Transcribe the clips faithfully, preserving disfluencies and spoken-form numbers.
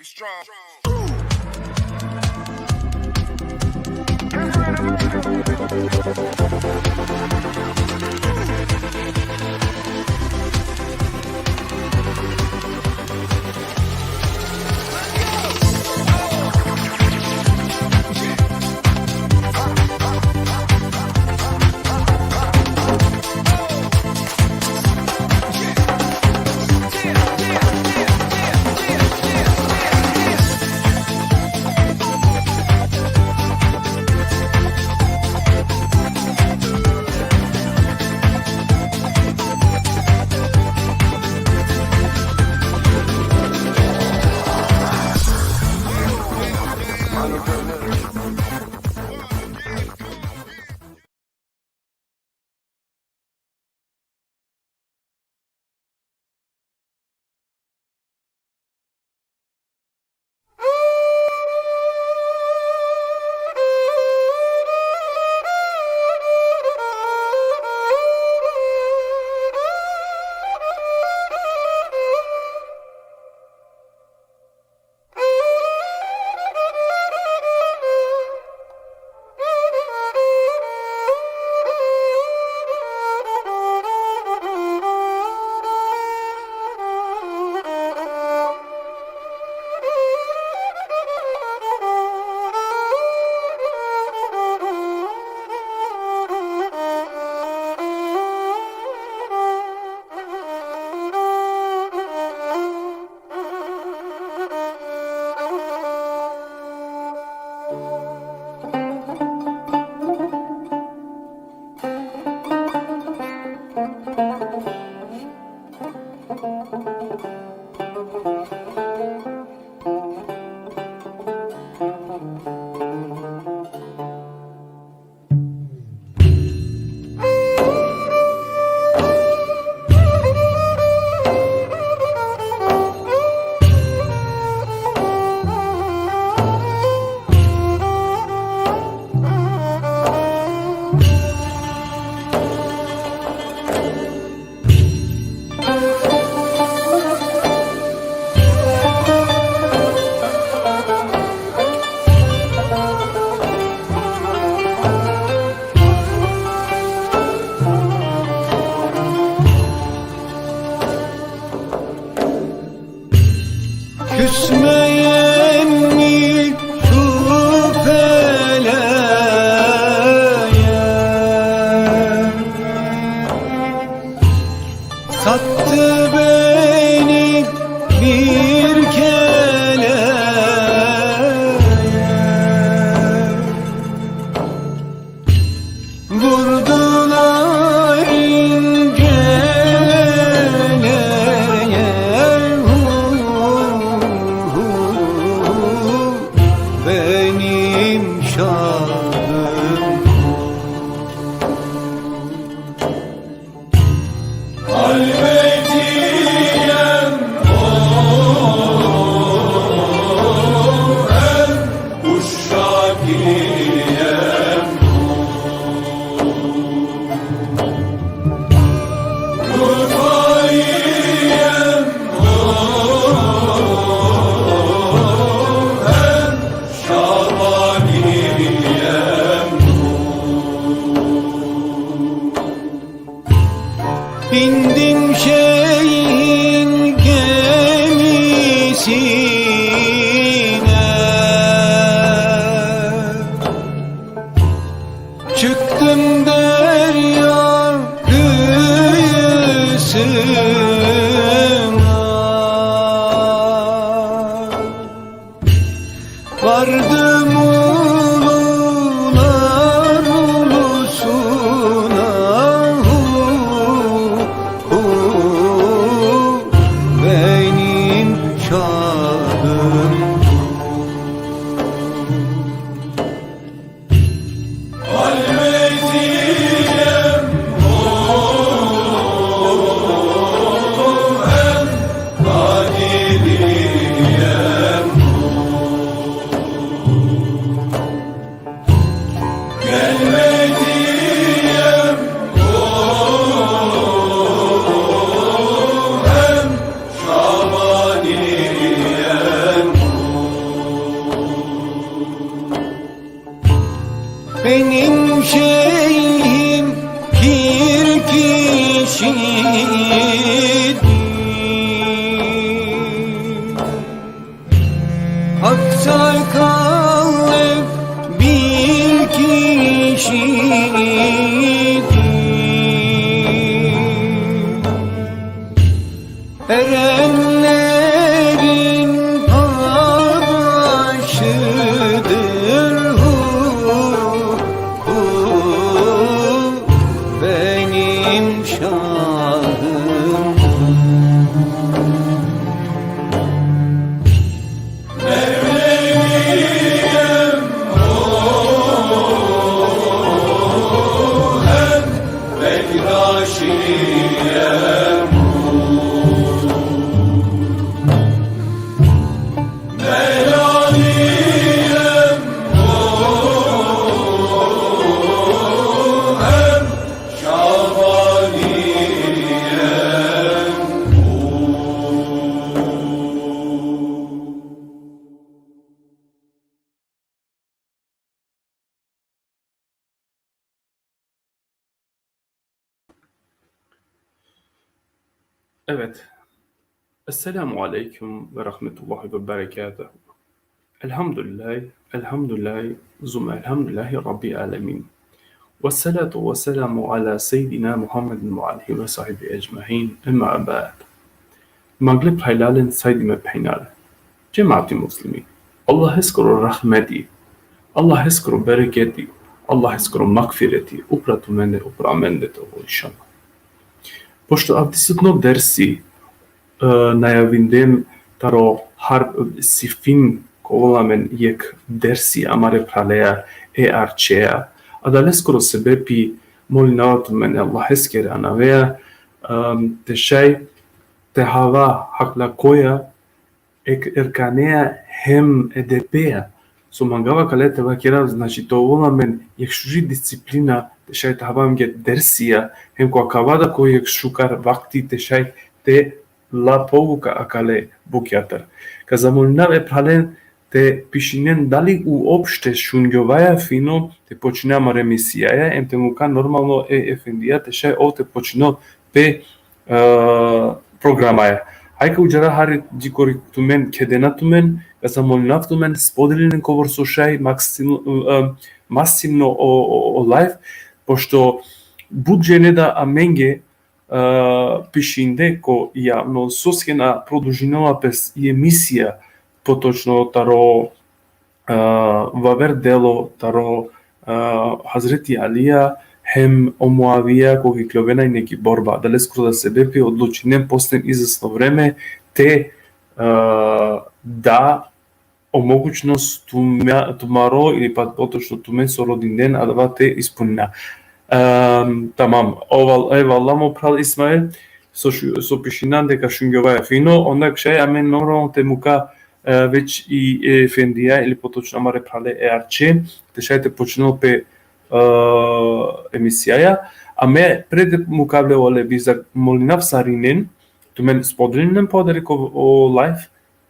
Strong. Küsmeyen mi şu feleğe? Sattı beni bir keleğe. Vurdular ince ele, hu, hu, hu, benim şadım. Halvetiyem o, hem uşak iyem o. Rıfaiyem o, hem Şabaniyem o. Bindim şeyhin gemisine, çıktım derya kıyısına. Vardım ulular ulusuna, hu, hu, benim şadım. Halvetiyem o, hem Kadiriyem o. Benim şeyhim bir kişidir. Aksakallı bir kişidir. Erenlerin paşıdır hu, hu, benim şahım. Evet. Esselamu aleyküm ve rahmetullahi ve berekatuhu. Elhamdülillah, elhamdülillah, zumme elhamdülillahi rabbi alemin. Ve salatu ve selamu ala seyyidina Muhammedin ve alihi ve sahbihi ecmain. Emma ba'd. Mangle phralalen, sajdime phenjalen. Džemati muslimin. Allaheskoro rahmeti, Allaheskoro bereketi, Allaheskoro magfireti upra tumende, upra amende te ovel, inšallah. Pošto avdisutno dersi, e, najavindem taro Harb Siffin, ka ovel amen jekh dersi amare phraleja e Arčea, adaleskoro sebepi molinava tumen e Allaheskere anavea, em, te šaj te hava hakla koja e k-, erkanea hem edepea. So mangava kale te vakerav, znači, te ovel amen jekh šuži disciplina, te šaj te hava amenge dersija, hem ko akava da ko jekh šukar vakti te šaj te la pouka akale bukjatar. Ka zamolinav e phralen te pišinen dali uopšte šungjovaja fino te počina amare emisijaja, em te muka normalno e efendija te šaj ov te počinel pe, e, programaja. Hajde ka udžara hari džikori tumen kedena tumen, ka zamolinav tumen spodelinen kobor so šaj maksim-, e, maksimo o, o, o live, pošto but džene da amenge, e, pišinde ko javno, soske na produžinela pes i emisija, potočno taro, e, vaver delo taro, e, Hazreti Alija hem o Muavija koga ikljovena i neki borba. Adaleskoro da sebepi odlučinen posle izvesno vreme te, e, da o mogućnost tumja-, tumaro ili pa potočno tumen so rodinen adava te ispunina. Em, tamam. Oval-, evallah mo phral Ismail, so šu-, so pišinan deka šungjovaja fino, onda šaj amen normalno te muka, e, već i, e, efendija ili potočno amare phrale e Arče, te šaj te počinel pe, e, emisijaja. A me pred te mukav le ole bi zamolinav sarinen, tumen spodelinen po adari ko o live,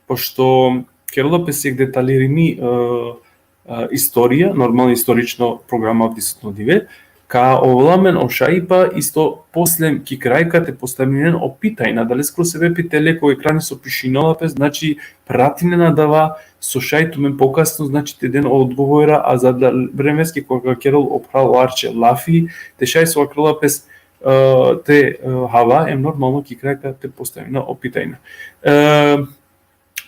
pošto kerela pes jekh detalirimi, e, e, istorija, normalno istorično programa avdisutno dive, ka ovel amen o šajipa isto posle ki krajka te postavinen o pitajna, adaleskoro sebepi tele ko ekrani so pišinela pes, znači, pratinen adava, so šaj tumen pokasno, znači, te den odgovora, a za da vremeski koga kerel o phral Arče lafi, te šaj so kerela pes, e, te, e, hava, em normalno ki krajka te postavina o pitajna. E,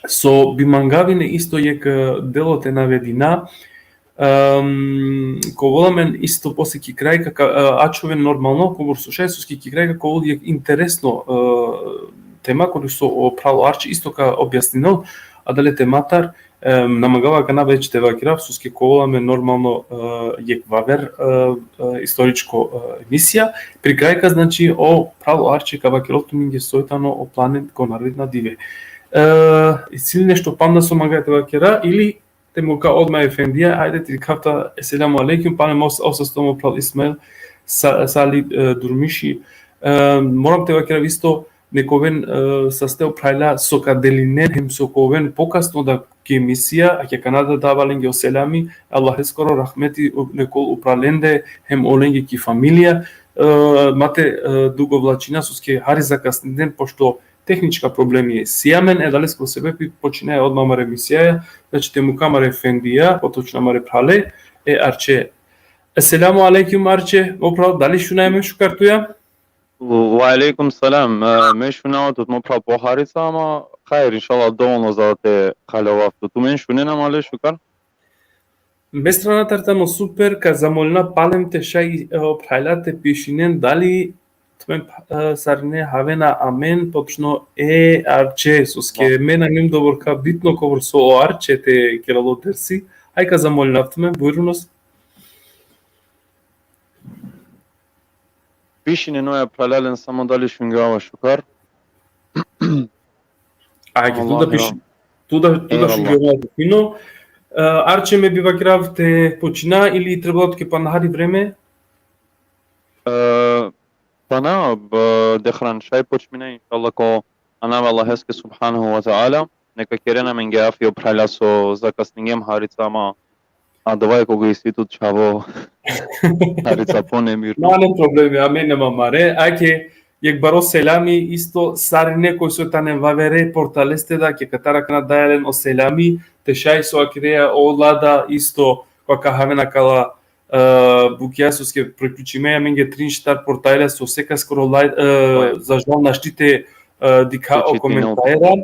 So bi mangava ine isto jekh, e, delo te navedina, em, ka ovel amen isto posle ki krajka, ka, e, ačhoven normalno, kobor so šaj, soske ki krajka ka ovel jekh interesno, e, tema, kori so o phral Arči isto ka objasninel, adale tematar, em, na mangava akana već te vakerav, soske ka ovel amen normalno, e, jekh vaver, e, e, istoričko, e, emisija. Pri krajka, znači, o phral Arči ka vakerel tumenge soj tano o planen ko naredna dive. E, isi li nešto panda so manga te vakera ili te muka odma efendija, ajde te dikhav ta, eselamu alejkum, pane mos, o sasto mo phral Ismail, sa, Sali, e, Durmiši. E, moram te vakerav isto, nek oven, e, saste o phralja so ka delinen, hem so ka oven pokasno da ki emisija, ake akana da dava lenge o selami, Allaheskoro rahmeti u-, nekol upral lende, hem olenge ki familija, e, ma te, e, dugovlačina, soske hari zakasningjem, pošto tehnička problemi si amen, e adalesko sebepi počinaja odma amare emisijaja, znači te muka amare efendija, potočno amare phrale, e Arče. Esselamu alejkum, Arče, mo phral, dali šunaja amen šukar tuja? Ve alejkum selam. E, me šunava tut, mo phral, po harica, ama hajr, inšallah, dovoljno za te halovav tut. Tumen šunena ma le šukar? Me stranatar tano super, ka zamolina palem te šaj, e, o phralja te pišinen dali tumen, e, sarine havena amen, potočno e Arče, soske me na injum doborka bitno kobor so o Arče te kerel o dersi. Aj ka zamolinav tumen, bujrun. Pišinen oja phralalen, samo dali šungjova šukar. Ajde, tu da piši. Tu da, tu da Eyvallah. Šungjova fino. E, Arče, me bi vakerav te počina ili trebela tuke pana hari vreme? E, pana, b-, dehran šaj počmina, inšallah, ko anav e Allaheske subhanehu ve teala. Neka kerena amenge afi o phralja so zakasningjem harica, ama adava e koga isi tut čhavo harica ponemirno. Nane problemi, amen nema amare. Ake jekh baro selami isto sarine koj so tane vavere portaleste da, ke katar akana daja len o selami, te šaj so akreja ola da isto, ko ka haven akala, e, bukja, soske priključime amenge trin štar portalja so sekaskoro laj-, e, za žal našti te, e, dikha o komentara.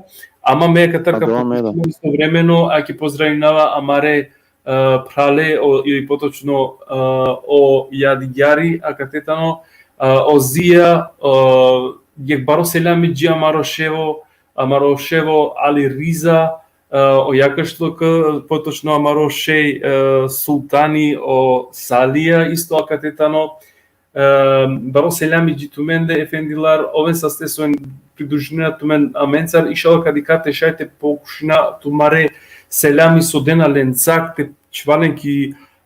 Ama me katar ka priključime istovremeno, ake pozdravinava amare, e, phrale, o, ili potočno, e, o Jadigjari, akate tano, e, o Zija, e, jekh baro selami dži amaro ševo, amaro ševo Ali Riza, e, o Jakašlok, potočno amaro šej, e, Sultani, o Salija, isto akate tano, e, baro selami dži tumende, efendilar, oven saste so pridružinena tumen amencar, inšallah ka dikha te šaj te pokušina tumare selami so dena len cak te čhiva len ki,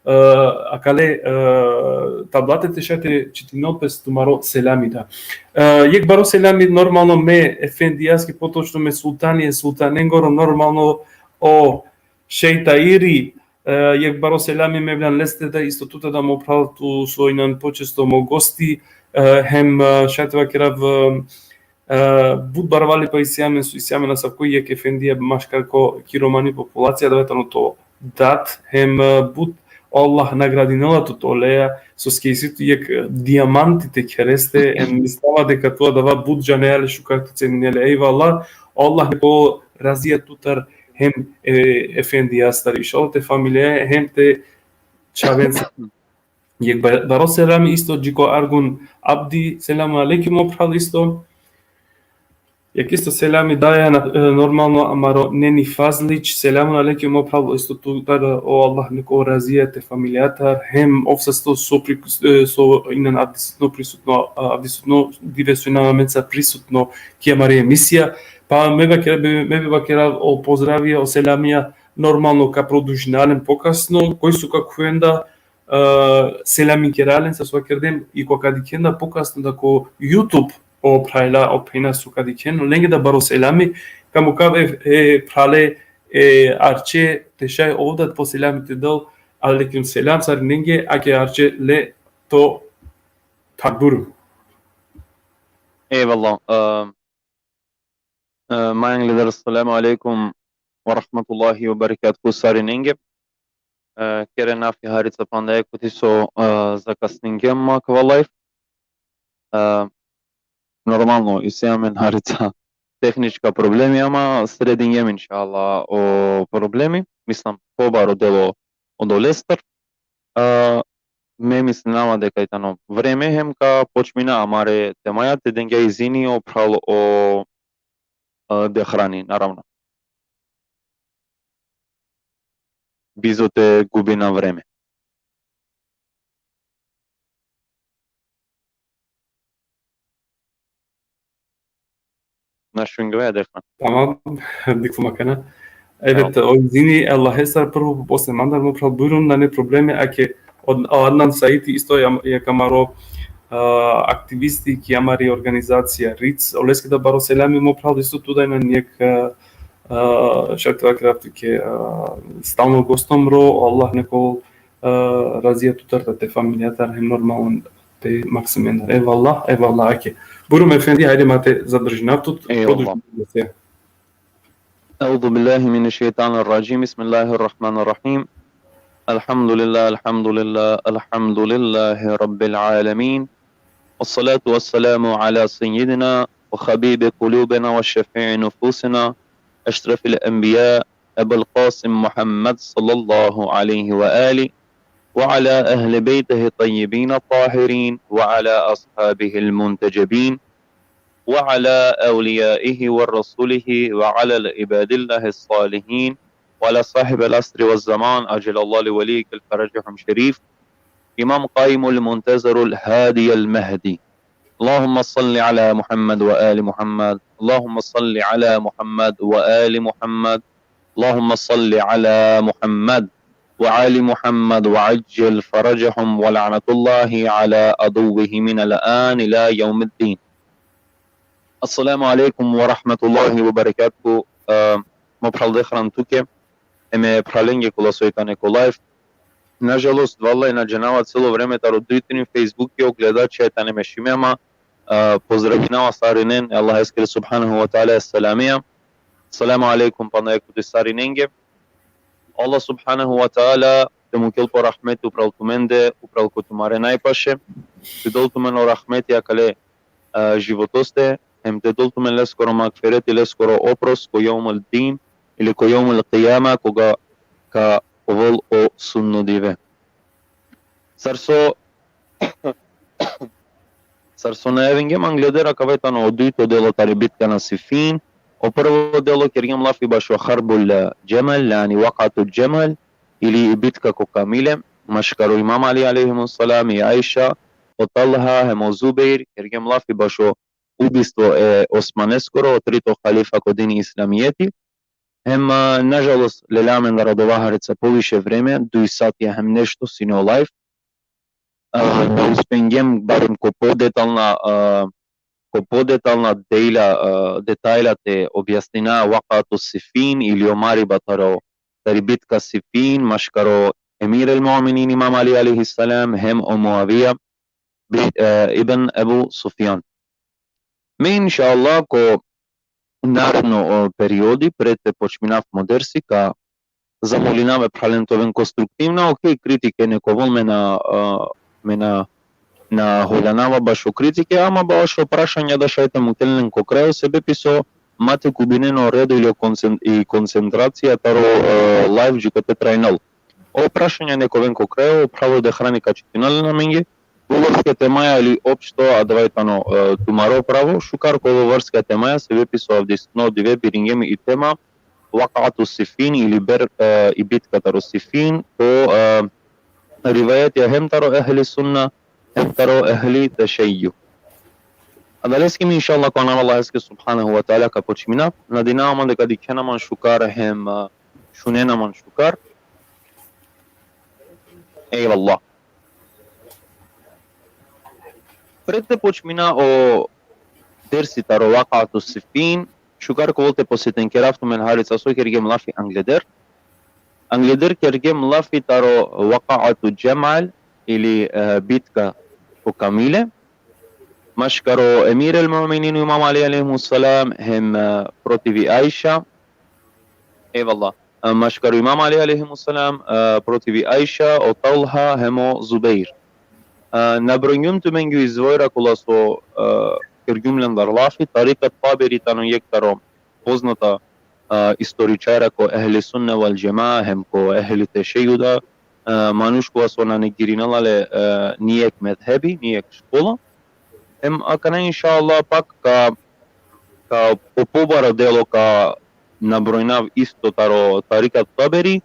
e, akale, e, tablate te šaj te čitinel pes tumaro selami da. E, jekh baro selami normalno me efendijaske, potočno me Sultani e Sultanengoro, normalno o šej Tairi, e, jekh baro selami me avljan leste da, isto tuta da, mo phral, tu so inan počesto mo gosti, e, hem, e, šaj te vakerav, e, but barvalipa isi amen so isi amen asavko jekh efendija maškar ko ki romani populacija, adava tano to dat, hem, e, but Allah nagradinela tut oleja, soske isi tu jekh, e, dijamanti te khereste, hem mislava deka tu adava but džanea le, šukar te cenine le. Ejvallah, Allah nek ovel razija tutar hem, e, efendijastar, inšallah, te familija hem te čhavenca. Jekh ba-, baro selami isto dži ko Argun Abdi. Selamun alejkum, mo phral, isto. Jekh isto selami daja na, e, normalno amaro Neni Fazlić. Selamun alejkum, mo phral, isto tutar, o Allah nek ovel razija te familijatar, hem ov sasto so pri-, e, so inan avdisutno prisutno, a, avdisutno dive so inan amenca prisutno ki amari emisija. Pa me vakera-, me, me bi vakerav o pozdravija, o selamija, normalno ka produžina len pokasno, koj so ka khuven da, e, selami kera len, sa so vakerdem, i ko ka dikhen da pokasno da ko YouTube, o phrala, o phenja so ka dikhen, lenge da baro selami, ka mukav e, e phrale, e Arče, te šaj ov da po selami te del. Alejkum selam sarinenge, ake Arče le to takbur. Ejvallah. E, e, majangleder, selamu alejkum ve rahmetullahi ve berekatuhu sarinenge. E, keren afi harica panda e, koti so, e, zakasningjem ma kava live. E, normalno, isi amen harica tehnička problemi, ama sredingjem, inšallah, o problemi. Mislim, pobaro delo odolestar. E, me mislinava deka i tano vreme hem ka počmina amare temaja, te dengja izini o phral o, e, Dehrani, naravno. Bizo te gubina vreme. Na šungjoja, Dehran. Tamam, dikhum akana. Evet, o izini Allahestar prvo, posle mandar, mo phral, bujrun, nane problemi, ake o, o Adnan Saiti isto jam-, jekh amaro, a, aktivisti ki amari organizacija ric, oleske da baro selami, mo phral, isto tu da inan jekh, a, A, šaj te vakerav tuke, a, stalno gostomro, Allah nek ovel, a, razija tutar, te familijatar, hem normalno te maksimenar. Eyvallah, eyvallah, ake. Bujrum efendi, hajde ma te zadržinav tut, Eyvallah. Produžinav tut. أعوذ بالله من الشيطان الرجيم. بسم الله الرحمن الرحيم. الحمد لله، الحمد لله، الحمد لله رب العالمين. والصلاة والسلام على سيدنا وحبيب قلوبنا وشفيع نفوسنا أشرف الأنبياء أبي القاسم محمد صلى الله عليه وآله وعلى أهل بيته الطيبين الطاهرين وعلى أصحابه المنتجبين وعلى أوليائه ورسوله وعلى عباد الله الصالحين وعلى صاحب العصر والزمان عجل الله لوليك الفرجهم شريف إمام قائم المنتظر الهادي المهدي. اللهم صل على محمد وآل محمد. اللهم صل على محمد وآل محمد. اللهم صل على محمد وآل محمد وعجل فرجهم ولعنة الله على عدوهم من الآن إلى يوم الدين. السلام عليكم ورحمة الله وبركاته. E, mo phralde, hrav tuke, hem e phralenge kola so i tane ko live. Nažalost, vallahi, na džanava, celo vreme taro duj trin Facebooki o gledačija tane mešime, ama, e, pozdravinava sarinen e Allaheskere subhanehu ve teala selamija. Selamu alejkum pana jekh puti sarinenge. Allah subhanehu ve teala te mukel po rahmeti upral tumende, upral ko tumare najpaše. Te del tumen o rahmeti akale, e, životoste, hem te del tumen leskoro magfireti, leskoro oprost ko jevmul din, ili ko jevmul kijama, koga ka ovel o sudno dive. Sar so, sar so najavingjem angleder, akava tano o dujto delo tari bitka na Sifin. O prvo delo kergjem lafi bašo Harbul Džemal, jani Vakatul Džemal, ili i bitka ko kamile, maškaro Imam Ali alejhi selam, i Ajša, o Talha, hem o Zubeir, kergjem lafi bašo ubistvo e Osmaneskoro, o trito halifa ko dini islamijeti. Hem, e, nažalost, lela amendar odova harica poviše vreme, duj satija hem nešto sine o live. E, na uspengjem barem ko podetalna, e, ko podetalna dela, e, detalja te objasnina Vakatu Sifin ili o mariba taro, tari bitka Sifin, maškaro Emir el Mu'minin Imam Ali alejhi selam, hem o Muavija bi-, e, ibn Ebu Sufjan. Me, inšallah, ko naredno, o, periodi, pred te počminav mo dersi, ka zamolinav e phralen te oven konstruktivna, okej, kritike nek ovel, me na, e, me na, na holjanava bašo kritike, ama bašo prašanja da šaj te mukel len ko krajo, sebepi so ma te gubinen o redo ili o koncen-, i koncentracija taro, e, live dži kote trajnel. O prašanja nek oven ko krajo, o phral o Dehrani ka čitinel len amenge. Ko vrska e temaja ili opšto, adava tano, e, tumaro pravo, šukar ko vrska e temaja, sebepi so avdisutno dive biringjem i tema Vakatu Sifin ili ber, e, i bitka taro Sifin, ko, e, rivajetja hem taro ehli sunna, hem taro ehli tešejju. Adaleske me, inšallah, ko anav Allaheske subhanehu ve teala ka počmina. Nadinava man deka dikhena man šukar hem, e, šunena man šukar. Ejvallah. Pred te počmina o dersi taro Vakatu Sifin, šukar ka ovel te podsetinkerav tumen harica so kergjem lafi angleder. Angleder kergjem lafi taro Vakatu Džemal ili, e, bitka ko kamile. Maškaro Emir el Mu'minin Imam Ali alejhi selam hem, e, protiv i Ajša. Ejvallah. E, maškaro Imam Ali alejhi selam, e, protiv i Ajša, o Talha hem o Zubeir. E, nabrojngjum tumenge o izvora kola so, e, kergjum lendar lafi, Tarikat Taberi tano jekh taro poznata, e, istoričarja ko ehli sunne vel džemaa, hem ko ehli tešejuda, e, manuš kova so na negirinela le, e, nijekh medhebi, nijekh škola. Hem akana, inšallah, pak ka, ka o pobaro delo ka nabrojnav isto taro Tarikat Taberi.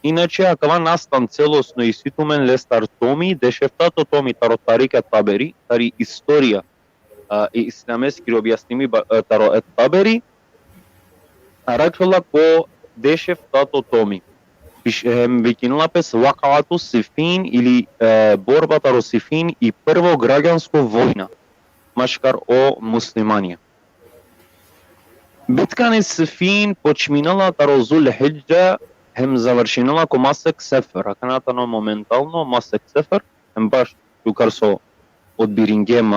Inače, akava nastan celosno isi tumen lestar tomi, dešeftato tomi taro Tarikat Taberi, tari istorija, a, i islameskiri objasnimi ba-, a, taro et Taberi, arakhlola ko dešeftato tomi. Piš-, hem vikinela pes Vakatu Sifin ili, e, borba taro Sifin, i prvo gragjansko vojna maškar o muslimanja. Bitka ani Sifin počminela taro Zul Hidža, hem završinela ko masek Sefer. Akana tano momentalno masek Sefer, hem baš šukar so odbiringjem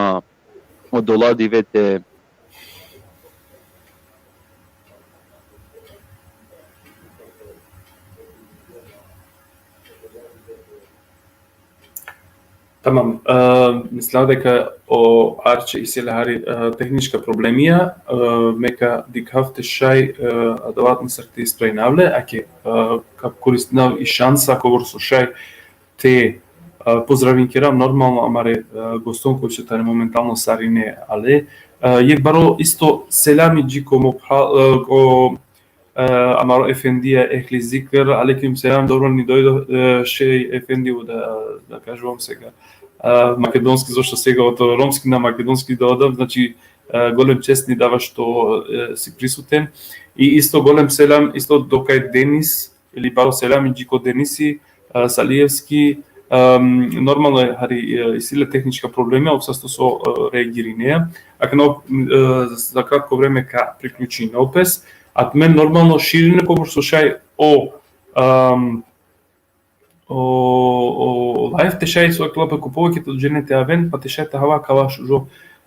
odola dive te Tamam. E, mislinav deka o Arče isi le hari, e, tehnička problemija, e, me ka dikhav te šaj, e, adava nesar te ispravinav le, ake, e, ka koristinav i šansa kobor so šaj te, e, pozdravinkerav normalno amare, e, goston koj so tane momentalno sarine ale. E, jekh baro isto selami dži ko mo phra-, e, ko e, amaro efendija Ehli Zikr, alejkum selam, dobro ni dojdo, e, šej efendi, da, da kažem sega, e, makedonski, zašto sega od romski na makedonski da odam, znači, e, golem čest ni dava što, e, si prisuten. I isto golem selam, isto dokaj Denis, ili baro selam i dži ko Denisi, e, Salijevski, em, normalno je, hari, e, isi le tehnička problemi, ali sasto so, e, reagirinea. Akana, e, za kratko vreme ka priključinel pes, a tumen normalno širine kobor so šaj o, em, o, o live te šaj so akala pe ko poveke to džene te aven, pa te šaj te hava kava šužo,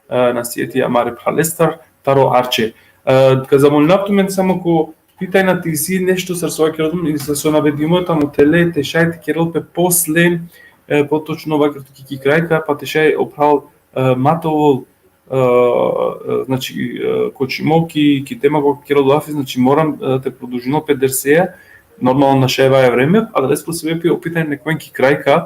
e, nasijeti amare phralestar, taro Arče. E, ka zamolinav tumen samo ko pitajna te isi nešto sar so vakerel dum, ili sar so navedimo tano tele, te šaj te kerel pe posle, e, potočno vaker tu ki, ki krajka, pa te šaj o phral, e, ma te ovol, e, e, znači, e, kočimo ki, ki tema ko kerel lafi, znači moram, e, te produžinel pe derseja, normalno našavaja vreme, adaleskoro sebepi o pitanje nekven ki krajka,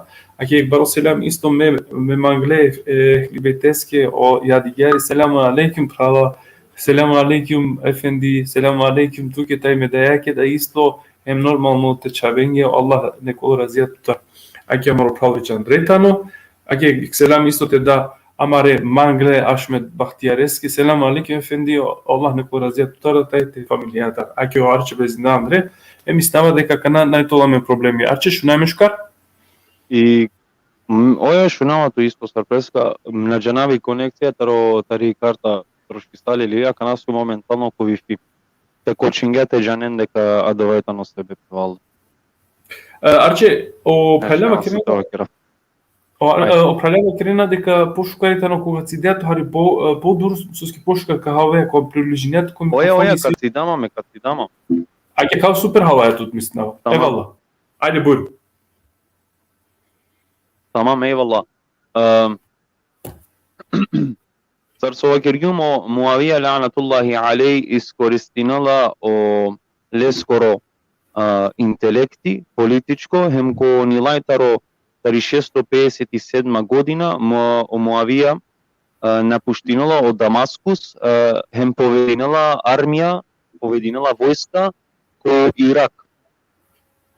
ake jekh baro selam isto me, me mangle, e, Ehli Bejteske, o Jadigeri, selamun alejkum, phrala, selamun alejkum, efendi, selamun alejkum, tuke taj me dajake, da isto, hem normalno te čhavenge, Allah nek ol razija tutar. Ake amaro phral vičan Dretano, ake selam isto te da amare mangle Ahmet Bahtijareski, selamun alejkum, efendi, Allah nek ol razija tutar, taj te familijatar. Ake o Arče bezina andre, e, mislava deka akana naj te ol amen problemi. Arče, šunaja me šukar? I, m, oja, šunava tu isto sar preska, m, na džanav i konekcija taro, tari karta troškisali li, akana sum momentalno ko Wi-Fi. Te kočingja te džanen deka adava tano sebepi, vallahi. E, Arče, o, e, phralja, šunava vakerena, si taro kera. O, e, o phralja vakerena deka pošukar tano koga cidea tu hari po, e, podur, soske pošukar ka havaja, ko približinea tu ko mikrofoni. Oja, oja, ka cidama me, ka cidama. Ake, kao super havaja tut, mislinav. Tamam. Evallah. Ajde, bujur. Tamam, ejvallah. Em, sar so vakergjum, o Muavija, lanetullahi alejh, iskoristinela o leskoro, a, intelekti političko, hem ko nilaj taro, tari šesto pedeset i sedma godina, mo-, o Muavija, a, napuštinela o Damaskus, a, hem povedinela armija, povedinela vojska ko Irak.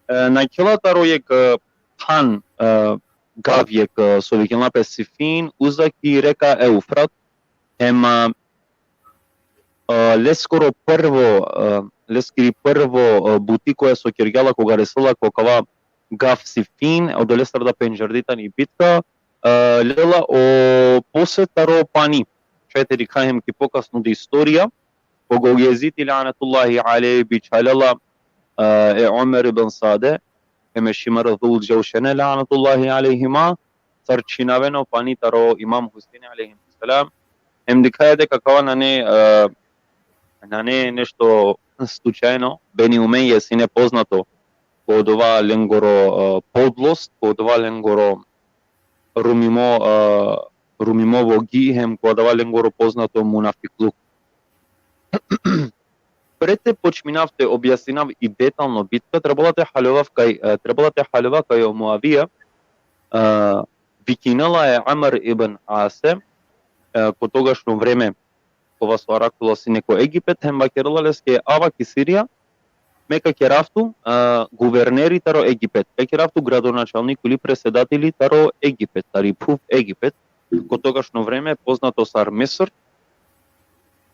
E, nakhela taro jekh, e, than, e, gav jekh, e, so vikinela pe Sifin, uza ki reka Eufrat, hem, e, e, leskoro prvo, e, leskiri prvo, e, buti koja so kergja la koga resela ko kava gav Sifin, odolestar da pendžardi tani bitka, e, lela o posed taro pani. Šaj te dikha hem ki pokasno da istorija, koga o Jezidi lanetullahi alejh bičhalela, e, e Omer ibn Sade, hem e Šimar Zul Dževšene lanetullahi alejhima, sar čhinavena o pani taro Imam Huseini alejhi selam, hem dikhaja deka kava nane, e, nane nešto slučajno, Beni Umeje sine poznato ko odova lengoro, e, podlost, ko odova lengoro rumimo, e, rumimo vogi, hem ko odova lengoro poznato munafikluk. Pred te počminav te objasninav i detalno bitka, trebala te haljovav kaj, e, trebala te haljova kaj o Muavija, e, vikinela e Amr ibn Ase, e, ko togašno vreme, kova so arakhlola sine ko Egipet, hem vakerela leske: ava ki Sirija, me ka kerav tu, e, guverneri taro Egipet, ka kerav tu gradonačalnik ili predsedateli taro Egipet, tari phuv Egipet, ko togašno vreme poznato sar Misr.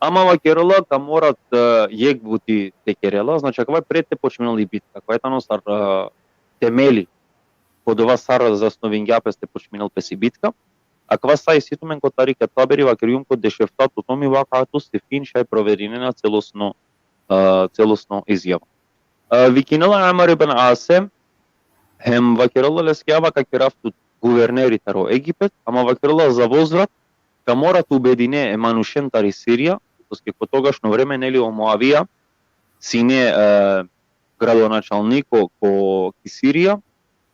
Ama vakerela ka mora, e, jekh buti te kerela, znači, akava pred te počminel i bitka, akava tano sar, e, temeli, ko dova sar zasnovingja pes te počminel pes i bitka. Akava sa isi tumen ko Tarik et-Taberi, vakergjum ko dešeftato tomi, Vakatu Sifin, šaj proverinena celosno, e, celosno izjava. E, vikinela Amr ibn Ase, hem vakerela leske: Ava ka kerav tut guverneri taro Egipet, ama vakerela za vozvrat, ka mora te ubedine e manušen tari Sirija, soske ko togašno vreme, neli, o Muavija sine, e, gradonačalniko ko, ki Sirija,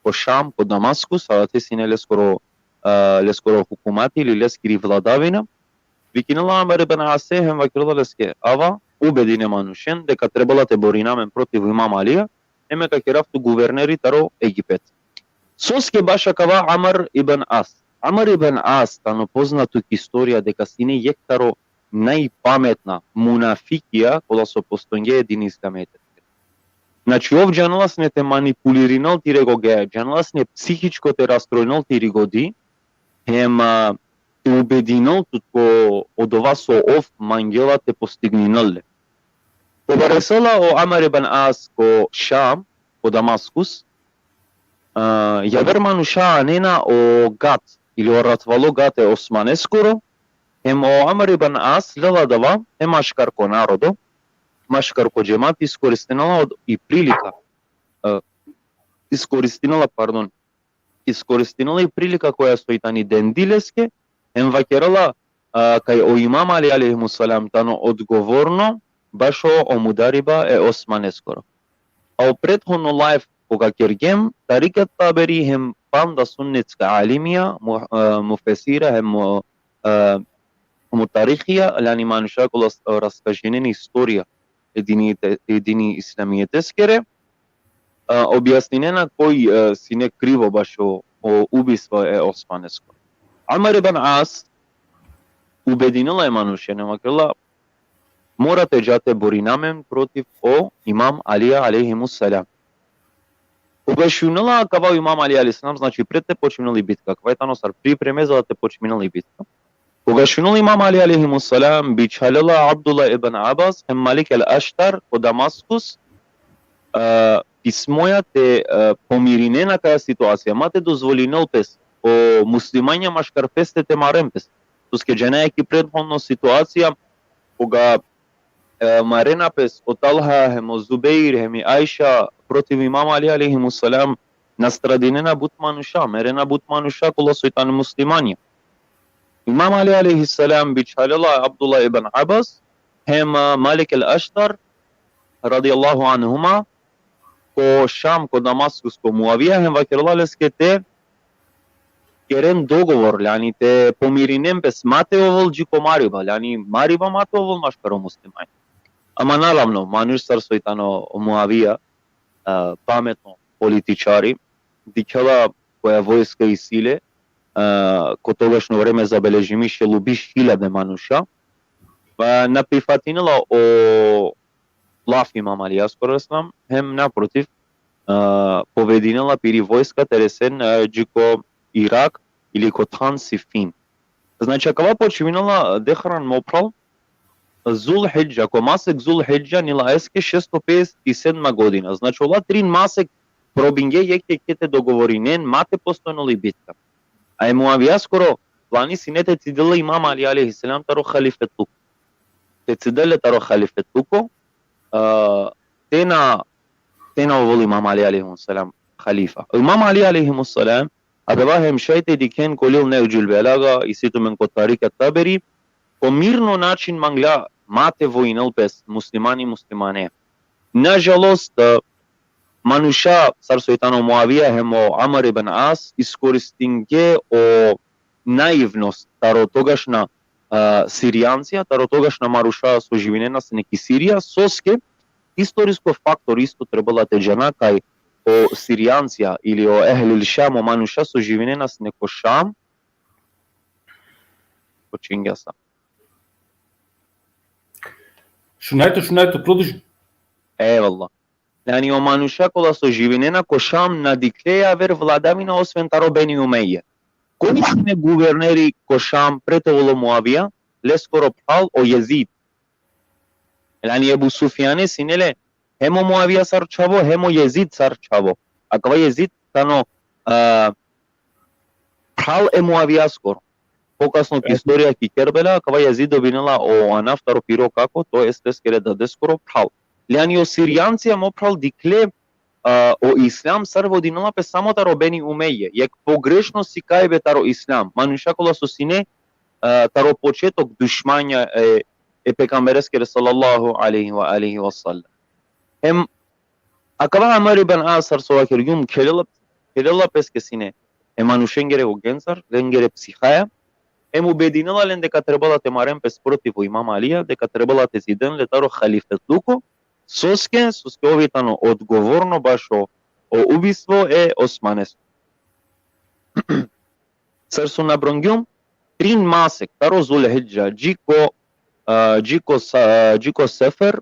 ko Šam, ko Damaskus, a te sine leskoro, e, leskoro hukumati ili leskiri vladavina. Vikinela Amr ibn Ase, hem vakerela leske: Ava, ubedine manušen deka trebela te borina amen protiv Imam Alija, hem me ka kerav tut guverneri taro Egipet. Soske baš akava Amr ibn As? Amr ibn As tano poznato ki istorija deka sine jekh taro najpametna munafikija kola so postojnge e dini islamijete. Znači, ov džanela sine te manipulirinel tire goge, džanela sine psihičko te rastrojnel tiri godi, hem, a, te ubedinel tut ko odova so ov mangela te postigninel le. Kova resela o Amr ibn As ko Šam, ko Damaskus, a, javer manuša anena o gat, ili o ratvalo gat e Osmaneskoro, hem o Amr ibn As lela adava, hem maškar ko narodo, maškar ko džemat, iskoristinela od-, i prilika, e, iskoristinela, pardon, iskoristinela i prilika koja soj tani dendi leske, hem vakerela, a, kaj o Imam Ali alejhi selam tano odgovorno bašo o mudariba e Osmaneskoro. A o prethodno lajv koga kergjem, Tarik et-Taberi hem panda sunnetska alimija, mu-, e, mufesira hem mu-, e, mutarihija, lani manuša kola s-, raskažinena istorija e dini te-, e dini islamijeteskere, e, objasninena koj, e, sine krivo bašo o ubistvo e Osmaneskoro. Amr ibn As ubedinela e manušen, vakerela: Mora te dža te borina amen protiv o Imam Ali alejhi selam. Koga šunela akava o Imam Ali alejhi selam, znači, pred te počminel i bitka, akava tano sar pripreme za te počminel i bitka. Koga šunela Imam Ali alejhi selam, bičhalela Abdullah ibn Abbas hem Malik el-Aštar ko Damaskus, e, pismoja te, e, pomirinena akaja situacija, ma te dozvolinel pes o muslimanja maškar peste te maren pes. Soske džanaja ki prethodno situacija, koga, e, marena pes o Talha hem o Zubeir hem i Ajša protiv Imam Ali alejhi selam, nastradinena but manuša, merena but manuša kola soj tane muslimanja. Imam Ali alejhi selam bičhalela Abdullah ibn Abbas hem, e, Malik el-Aštar, radijallahu anhuma, ko Šam, ko Damaskus, ko Muavija, hem vakerela leske te keren dogovor, jani te pomirinen pes, ma te ovel dži ko mariba, jani mariba ma te ovel maškar o muslimanja. Ama naravno, manuš sar soj tano o Muavija, e, pametno političari, dikhela koja vojska isi le, e, ko togašno vreme zabeležimi šel u biš hiljade manuša, pa na prifatinela o laf Imam Alijaskoro alejhi selam, hem naprotiv, e, pobedinela piri vojska te resen, e, dži ko Irak ili ko than Sifin. Znači, akava počminela dehran mo phral, Zulhidža, ko masek Zulhidža, nila eske šesto pedeset i sedma godina. Znači, ola trin masek probinge jekh jekhe te dogovorinen, ma te postojnel i bitka. A e Muavijaskoro plani sine te cidel le Imam Ali alejhi selam taro halifetluko. Te cidel le taro halifetluko, e, te na, te na ovel Imam Ali alejhi selam halifa. Imam Ali alejhi selam, adava hem šaj te dikhen ko lil Nehžul Belaga, isi tumen ko Tarik et-Taberi, ko mirno način mangla ma te vojinel pes muslimani muslimane. Nažalost, e, manuša sar soj tano Muavija hem o Amr ibn As iskoristinge o naivnost taro togašna, e, Sirijancija, taro togašna manuša so živinena sine ki Sirija, soske istorisko faktor isto trebela te džana kaj o Sirijancija ili o Ehlul Šam, o manuša so živinena sine ko Šam, počingja sa. Šunajte, šunajte, produži. Evallah. Jani, o manuša kola so živinena ko Šam na dikhle javer vladavina osven taro Beni Umeje. Koj sine guverneri ko Šam pred te ovel o Muavija? Leskoro phral o Jezid. Jani, Ebu Sufjane sine le hem o Muavija sar čhavo, hem o Jezid sar čhavo. Akava Jezid tano, e, phral e Muavijaskoro. Pokasno ki istorija ki Kerbela, akava Jazid dobinela o anav taro piro kako, to jest leskere dadeskoro phral. Ljani o Sirijancija, mo phral, dikhle, a, o islam sar vodinela pe samo taro Beni Umeje, jekh pogrešno sikajbe taro islam, manuša kola so sine, a, taro početok dušmanja e, e pejgambereskere sallallahu alejhi ve alihi ve sellem. Hem akava Amr ibn As, sar so vakergjum, khelela, khelela peske sine e manušengere gogencar, lengere psihaja, hem ubedinela len deka trebela te maren pes protiv o Imam Alija, deka trebela te ziden le taro halifetluko, soske, soske ov i tano odgovorno bašo o ubistvo e Osmanes. Sar so nabrongjum, trin masek taro Zulhidža dži ko, a, dži ko sa-, dži ko Sefer,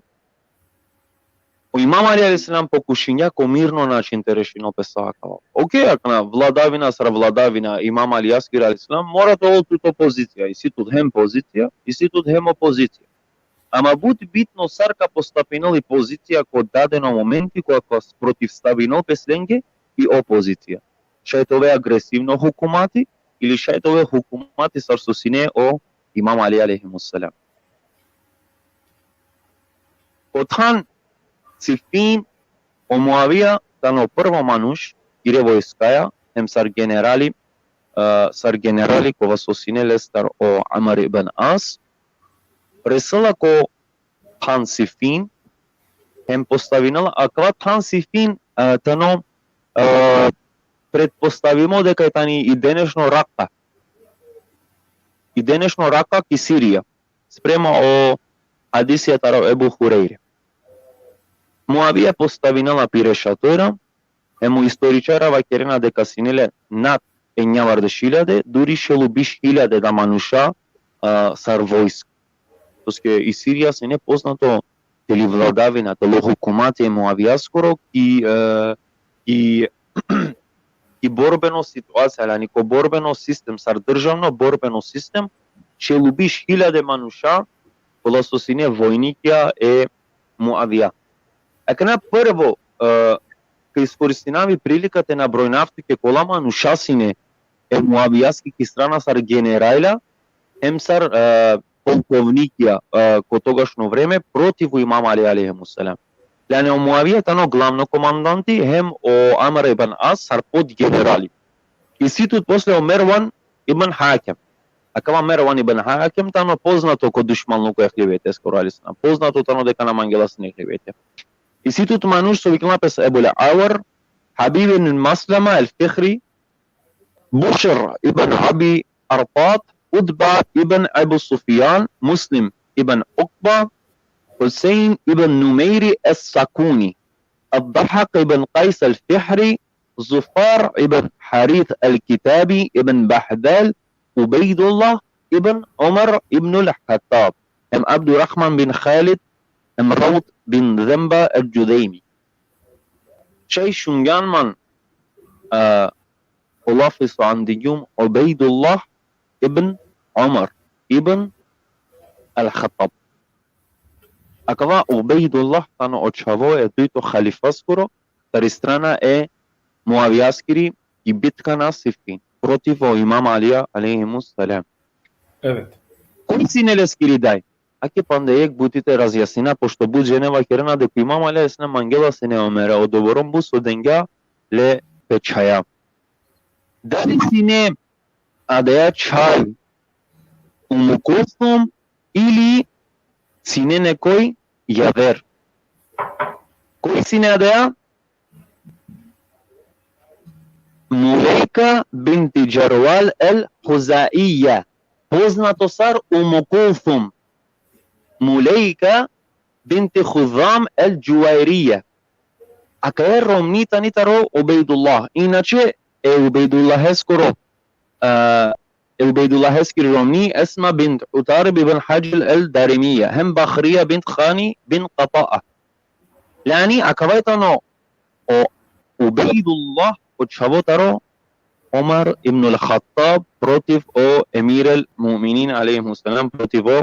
o Imam Ali alejhi selam pokušingja ko mirno način te rešinel pe sa akava. Okej, akana vladavina sar vladavina Imam Alijaskiri alejhi selam, mora te ovel tut opozicija, isi tut hem pozicija, isi tut hem opozicija. Ama but bitno sar ka postapinel i pozicija ko dadeno momenti, koga ka protivstavinel pes lenge i opozicija. Šaj te ove agresivno hukumati, ili šaj te ove hukumati sar so sine o Imam Ali alejhi selam. Ko than Sifin, o Muavija tano prvo manuš kire vojskaja, hem sar generali, e, sar generali kova so sine lestar o Amr ibn As, resela ko than Sifin, hem postavinela, akava than Sifin, e, tano, e, pretpostavimo deka i tani i denešno Raka. I denešno Raka ki Sirija, sprema o hadisija taro Ebu Hurejre. Muavija postavinela pire šatora, hem o istoričara vakerena deka sine le nad enjavardeš hiljade, duri šel u biš hiljade da manuša, a, sar vojska. Soske i Sirija sine poznato te li vladavina, te li hukumati e Muavijaskoro ki, e, ki, ki borbeno situacija, ali ko borbeno sistem, sar državno borbeno sistem, šel u biš hiljade manuša, kola so sine vojnikja e Muavija. Akana prvo, e, ka iskoristinav i prilika te nabrojnav tuke kola manuša sine e Muavijaski ki strana sar generalja, hem sar, e, polkovnikja, e, ko togašno vreme protiv o Imam Ali alejhi selam. Jani o Muavija tano glavno komandanti, hem o Amr ibn As sar podgenerali. Isi tut posle o Mervan ibn Hakem. Akava Mervan ibn Hakem tano poznato ko dušmanluko e Ehli Bejteskoro alejhi selam. Poznato tano deka na mangela sine Ehli Bejte. Isi tut manuš so vikinela pes Ebul Avar, Habib ibn Maslama el-Fihri, Bushr ibn Abi Artat, Utba ibn Abu Sufjan, Muslim ibn Ukba, Husein ibn Numeiri es-Sakuni, Ad-Dahak ibn Qajs el-Fihri, Zufar ibn Harith el-Kitabi, ibn Bahdal, Ubejdullah ibn Umar ibn al-Khattab, hem Abdurrahman bin Khalid, hem Rawd bin Zemba el-Džudejmi. Šaj šungjan man, e, o lafi so andigjum, Ubejdullah ibn Umar ibn al-Khattab. Akava Ubejdullah tano o čhavo e dujto halifaskoro, tari strana e Muavijaskiri, i bitka na Sifin, protiv o Imam Alija alejhimus selam. Evet. Koj sine leskiri daj? Ake panda jekh buti te razjasnina, pošto but džene vakerena deka Imam Ali alejhi selam mangela sine Omere, odoborom but so dengja le pe čhaja. Dali sine adaja čhaj Ummu Kulsum ili sine nekoj javer? Koj sine adaja? Mulejka binti Džarval el-Huzaija, poznato sar Ummu Kulsum. Mulejka binti Huzam el-Džuvajrija. Akaja romni tani taro Ubejdullah. Inače, e Ubejdullaheskoro, e, e Ubejdullaheskiri romni Esma bint Utarib ibn Hadžil el-Darimija, hem Bahrija bint Hani bin Kata'a. Jani, akava tano o Ubejdullah, o čhavo taro Omar ibn al-Khattab, protiv o Emir el-Mu'minin alejhimus selam, protiv o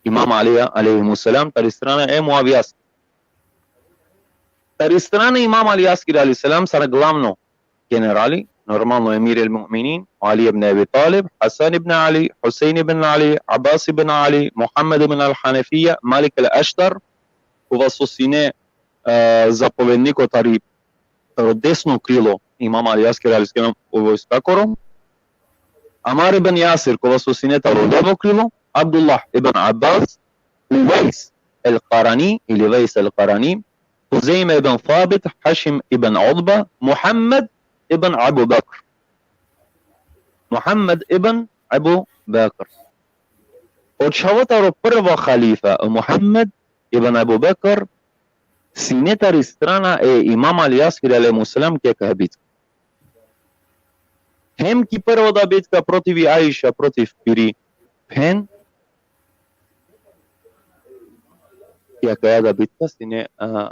Imam Ali alejhimus selam, tari strana e Muavijas. Tari strana Imam Alijaskiri alejhi selam, sar glavno generali, normalno, Emir el-Mu'minin, Ali ibn Abi Talib, Hasan ibn Ali, Husein ibn Ali, Abbas ibn Ali, Muhammed ibn al-Hanefija, Malik el-Aštar, kova so sine, e, zapovedniko tari, taro desno krilo Imam Alijaskere alejhi selam o vojskakoro, Amar ibn Jasir, kova so sine taro levo krilo, Abdullah ibn Abbas, Uvejs el-Karani ili Vejs el-Karani, Huzejme ibn Sabit, Hašim ibn Utba, Muhammed ibn Abu Bekr. Muhammed ibn Abu Bekr. O čhavo taro prvo halifa, o Muhammed ibn Abu Bekr, sine tari strana e Imam Alijaskere alejhi selam ki akaja bitka. Hem ki prvo da bitka protiv i Aiša, protiv piri phen, ki akaja da bitka sine, a,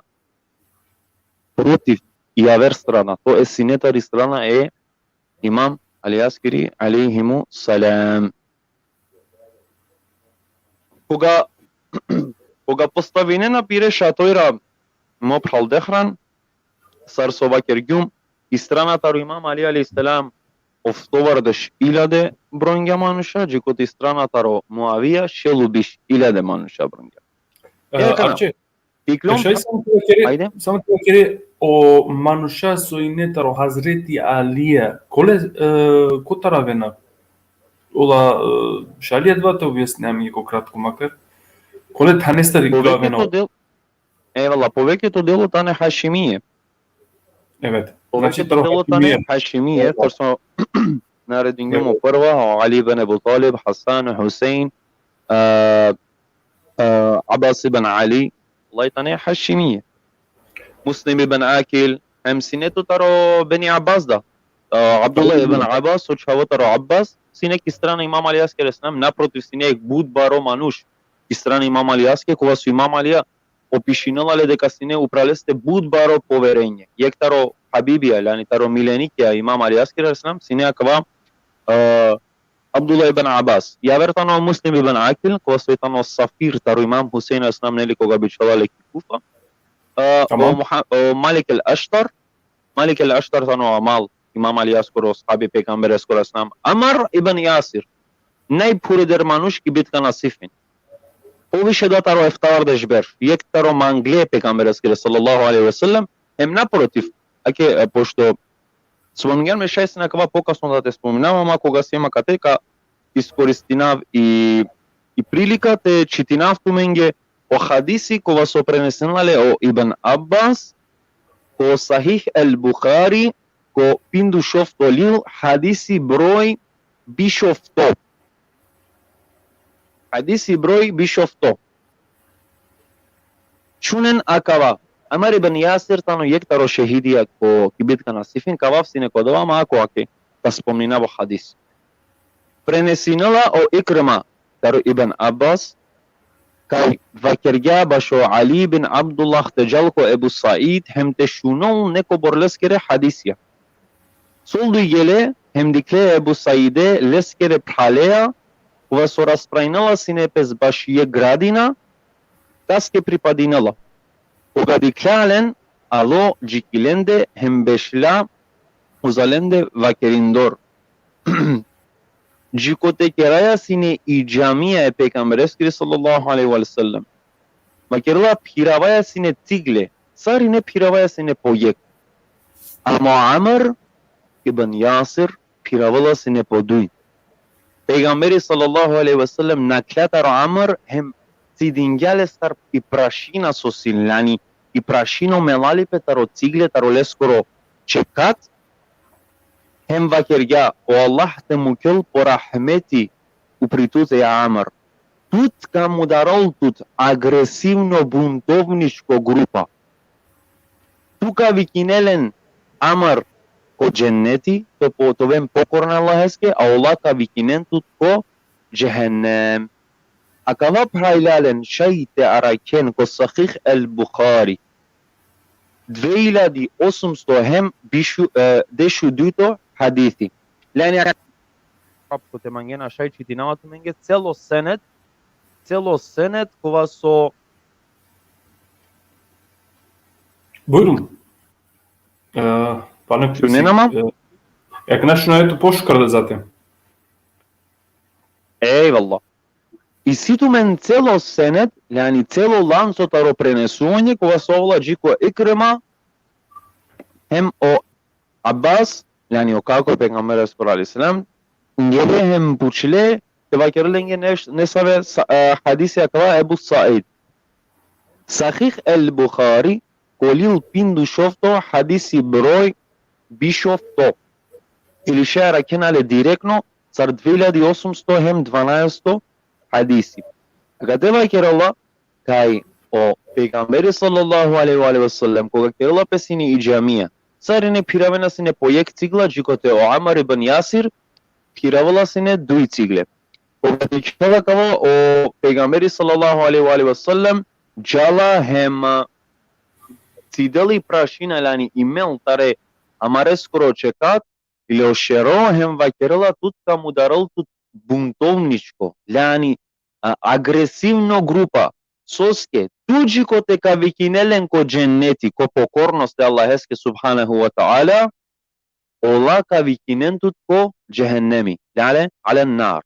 protiv i aver strana, to jest sine tari strana e Imam Alijaskere alejhimu selam. Koga, koga postavinena pire šatojra, mo phral Dehran, sar so vakergjum, i strana taro Imam Ali alejhi selam oftovardeš iljade brongja manuša, džikote i strana taro Muavija šel u biš iljade manuša brongja. E, akana. Arče, iklom, e, šaj samo te vakere, ajde, samo te vakere, o manuša so ine taro Hazreti Alija, kole, e, kotar avena? Ola, e, šaj li adava te objasnine amenge ko kratko makar? Kole thanesta dikh avena? Poveketo del-, evala, poveketo delo tane Hašimije. Evet. Znači, poveketo delo tane Hašimije, sar so naredingjum o prva, o Ali ibn Abu Talib, Hasan, Husein, e, e, Abbas ibn Ali, ola tane Hašimije. Muslim ibn Akil, hem sine tut taro Beni Abbas da. E, Abdullah ibn Abbas, o čhavo taro Abbas, sine ki strana Imam Alijaskere alejhi selam, naprotiv sine jek but baro manuš ki strana Imam Alijaske, kova so Imam Alija opišinela le deka sine upral leste but baro poverenje. Jek taro habibija, jani taro milenikija Imam Alijaskere alejhi selam, sine akava, e, Abdullah ibn Abbas. Javer tano Muslim ibn Akil, kova so tano safir taro Imam Husein alejhi selam, neli, koga bičhala le ki Kufa. E, o Muha-, o Malik el-Aštar, Malik el-Aštar tano amal Imam Alijaskoro, ashabi pejgambereskoro alejhi selam. Amar ibn Jasir, najphureder manuš ki bitka na Sifin. Poviše da taro eftavardeš berš, jek taro mangle pejgambereskere sallallahu alejhi ve sellem, hem naprotiv, ake, e, pošto spomningjan me, šaj sine akava pokasno da te spominav, ama koga siem akate ka iskoristinav i, i prilika te čitinav tumenge o hadisi kova so prenesinela le o Ibn Abbas, ko Sahih el-Buhari, ko pindušovto lil, hadisi broj bišovto. Hadisi broj bišovto. Šunen akava. Amar ibn Jasir tano jek taro šehidija ko, ki bitka na Sifin, kava sine ko dova, ama ako ake, ta spomninav o hadis. Prenesinela o Ikrima taro Ibn Abbas, kaj vakergja bašo Ali bin Abdullah te džal ko Ebu Said, hem te šunol nekobor leskere hadisija. Sol dujgje le, hem dikhle Ebu Saide leskere phraleja, kova so rasprajnela sine pes baši jek gradina, kaske pripadinela. Koga dikhlja len, alo dži ki lende, hem bešlja uza lende vakerindor. Džikote keraja sine i džamija e pejgambereskiri sallallahu alejhi ve sellem. Vakerela phiravaja sine cigle, sarine phiravaja sine po jek. Ama Amr ibn Jasir phiravela sine po duj. Pejgamberi sallallahu alejhi ve sellem nakhlja taro Amr hem cidingja lestar i prašina so sine, jani i prašina o melalipe taro cigle, taro leskoro čekat, hem vakergja: O Allah te mukel po rahmeti upri tute, ja Amr. Tut ka mudarol tut agresivno buntovničko grupa. Tu ka vikine len Amr ko dženneti, to po, te oven pokorna Allaheske, a ola ka vikinen tut ko džehennem. Akava phralalen šaj te arakhen ko Sahih el-Buhari. Dve iljadi osumsto hem bišu, e, dešudujto hadisi. Jani, ako te mangena šaj čitinava tumenge celo senet, celo senet kova so... Bujrum. E, pa ne, šunena ma? E, Ek naš na eto pošukar da zatim. Ejvallah. Isi tumen celo sened, jani celo lanco taro prenesuvanje, kova so avela dži ko Ikrima, hem o Abbas, jani o kako e pejgambereskoro alejhi selam, ngele hem pučle, te vakerel lenge neš-, nesave sa-, e, hadisi akava Ebu Said. Sahih el Buhari, ko lil pindušovto, hadisi broj bišovto. Ili šaj arakhena le direktno, sar dve iljadi osumsto hem dvanaesto hadisi. Akate vakerela kaj o pejgamberi sallallahu alejhi ve alihi ve sellem, koga kerela pe sine i džamija, sarine phiravena sine po jekh cigla, džikote o Ammar ibn Jasir phiravela sine duj cigle. Koga dikhela kava, o pejgamberi sallallahu alejhi ve alihi ve sellem džala hem, a, cidela i prašina, jani i mel tare amareskoro čekat, ili o šero, hem vakerela: tut ka mudarel tut buntovničko, jani, a, agresivno grupa. Soske, tu džikote ka vikine len ko dženneti, ko pokornost e Allaheske subhanehu ve teala, ola ka vikinen tut ko džehennemi, jani, alen nar.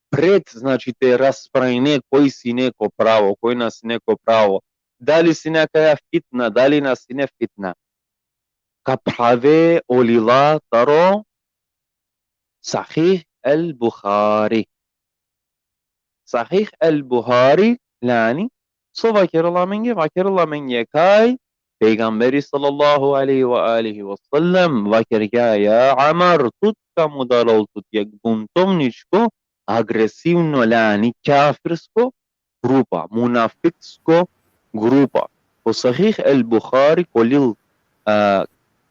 Pred, znači, te raspravine koj sine ko pravo, koj na sine ko pravo, dali sine akaja fitna, dali na sine fitna, ka prave o lila taro Sahih el Buhari. Sahih el Buhari, jani, so vakerela amenge, vakerela amenge kaj pejgamberi sallallahu alejhi ve alihi ve sellem vakergja: ja Ammar, tut ka mudarel tut jekh buntovničko, agresivno, jani kafirsko grupa, munafiksko grupa. Ko Sahih el Buhari, ko lil, a,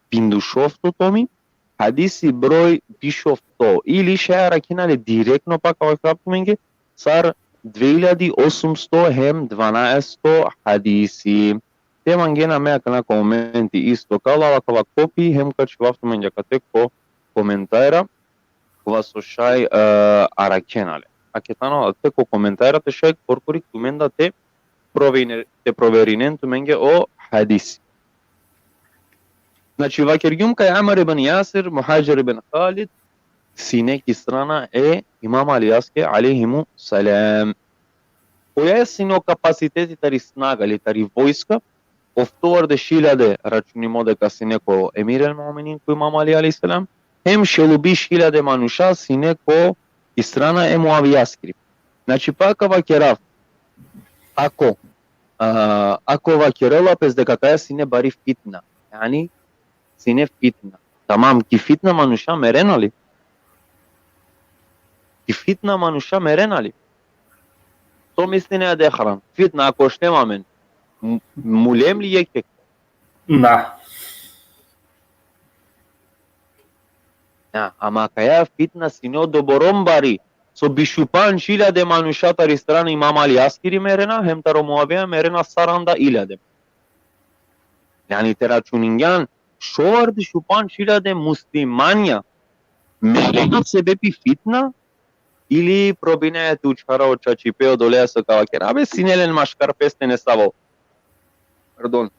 pindušovto tomi, hadisi broj bišovto, ili šaj arakhena le direktno, pa ka vakerel tumenge, sar dve iljadi osumsto hem dvanaesto hadisi. Te mangena me akana ko momenti isto ka lav akava kopi hem ka čhivav tumenge akate ko komentara, kova so šaj, e, arakhena le. Ake tano te ko komentara te šaj korkori tumen da te provine-, te proverinen tumenge o hadisi. Znači, vakergjum kaj Ammar ibn Jasir, Muhadžir ibn Halid, sine ki strana e Imam Alijaske alejhimu selam. Koja sine o kapaciteti tari snaga ili tari vojska, oftovardeš iljade računimo deka sine ko Emir el Muminin, ko Imam Ali alejhi selam, hem šel u biš iljade manuša sine ko i strana e Muavijaskiri. Znači, pa ka vakerav, ako, a, ako vakerela pes deka kaja sine bari fitna, jani, sine fitna. Tamam, ki fitna manuša merena li? Ki fitna manuša merena li? So misline adehran? Fitna ako štem amen, m-, mulem li jekh jekh? Na. Na, ama kaja fitna sine odoborom bari, so bišupandž iljade manuša tari strana Imam Alijaskiri merena, hem taro Muavija merena saranda iljade. Jani te računingjan, šovardeš u pandž iljade muslimanja merena sebepi fitna, ili probinaja te učhara o čačipe odoleja so ka vakera, abe, sine len maškar peste nesavo. Pardon.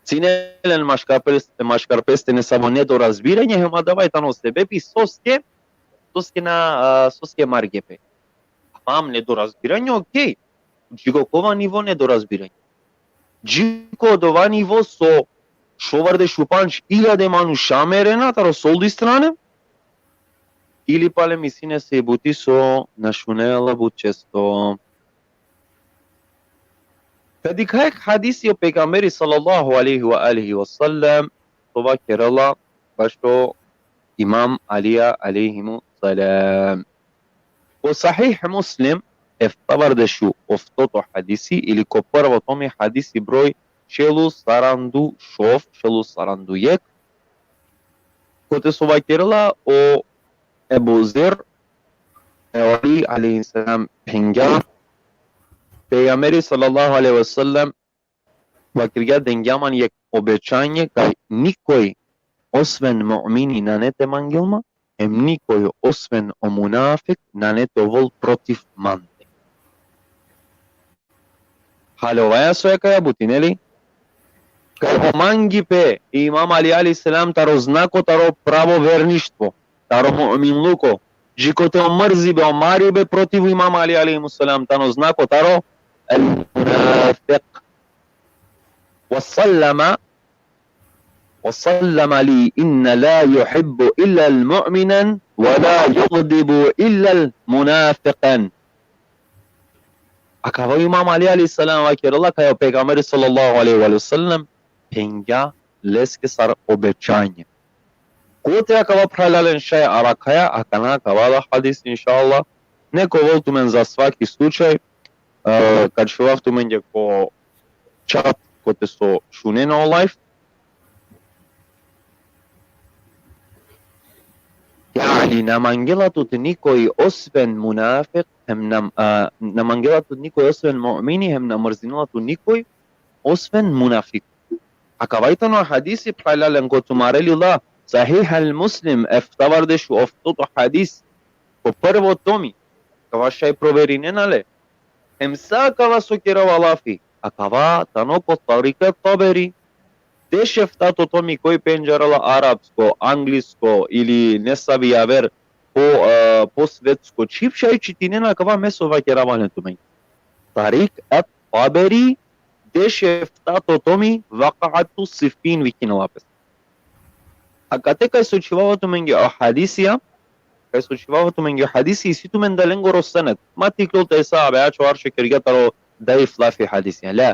Sine len maškar pes-, maškar peste nesavo nedorazbiranje, hem adava i tano sebepi soske, soske na, a, soske marge pe. Tamam, nedorazbiranje, okej. Dži ko kova nivo nedorazbiranje? Dži ko odova nivo so šovardeš u pandž iljade manuša merena taro solduj strana, ili pale misline se i buti so na šunela but često. Te dikha jekh hadisi o pejgamberi sallallahu alejhi ve alihi ve sellem, so vakerela bašo Imam Alija alejhimu selam. Ko Sahih Muslim, eftavardeš u oftoto hadisi, ili ko prvo tomi, hadisi broj šel u sarandu šov, šel u sarandu jekh, kote so vakerela o Ebu Zer, e Ali alejhi selam phengja, pejgamberi sallallahu alejhi ve sellem vakergja, dengja man jekh obećanje kaj nikoj osven mu'mini nane te mangel ma, em nikoj osven o munafik nane te ovol protiv mande. Halovaja so akaja buti, neli? kaj o mangipe Imam Ali alejhi selam taro znako taro pravo verništvo, taro mu'minluko, dži kote o mrzibe, o maribe protiv Imam Ali alejhi selam tano znako taro el munafiq. Wa sallama, wa sallama li inna la yuhibbu illa al mu'minan wa la yughdibu illa al munafiqan. Akava Imam Ali alejhi selam vakerela kaj o pejgamberi sallallahu alejhi ve sellem phengja leske sar obećanje. Kote akava phralalen šaj arakhaja, akana akava da hadis inšallah. Nek ovel tumen za svaki slučaj, e, ka čhivav tumenge ko čat kote so šunena o live. Jani, na mangela tut nikoj osven munafik, hem na, a, na mangela tut nikoj osven mu'mini, hem na mrzinela tut nikoj osven munafik. Akava i tano hadisi phralalen ko tumare lila, Sahih al Muslim, eftavardeš u oftoto hadis, ko prvo tomi, akava šaj proverinena le. Hem sa akava so kerava lafi, akava tano ko Tarik et Taberi, dešeftato tomi, koj pendžarela arapsko, anglisko ili nesavi javer po, e, po svetsko čhib, šaj čitinena akava me so vakerava le tumen. Tarik et Taberi, dešeftato tomi, Vakatu Siffin vikinela pes. Akate kaj so čhivava tumenge o hadisija, kaj so čhivava tumenge o hadisi, isi tumen da lengoro senet. Ma tiklo te sa abe ačo aršo kergja taro daif lafi hadisija. La.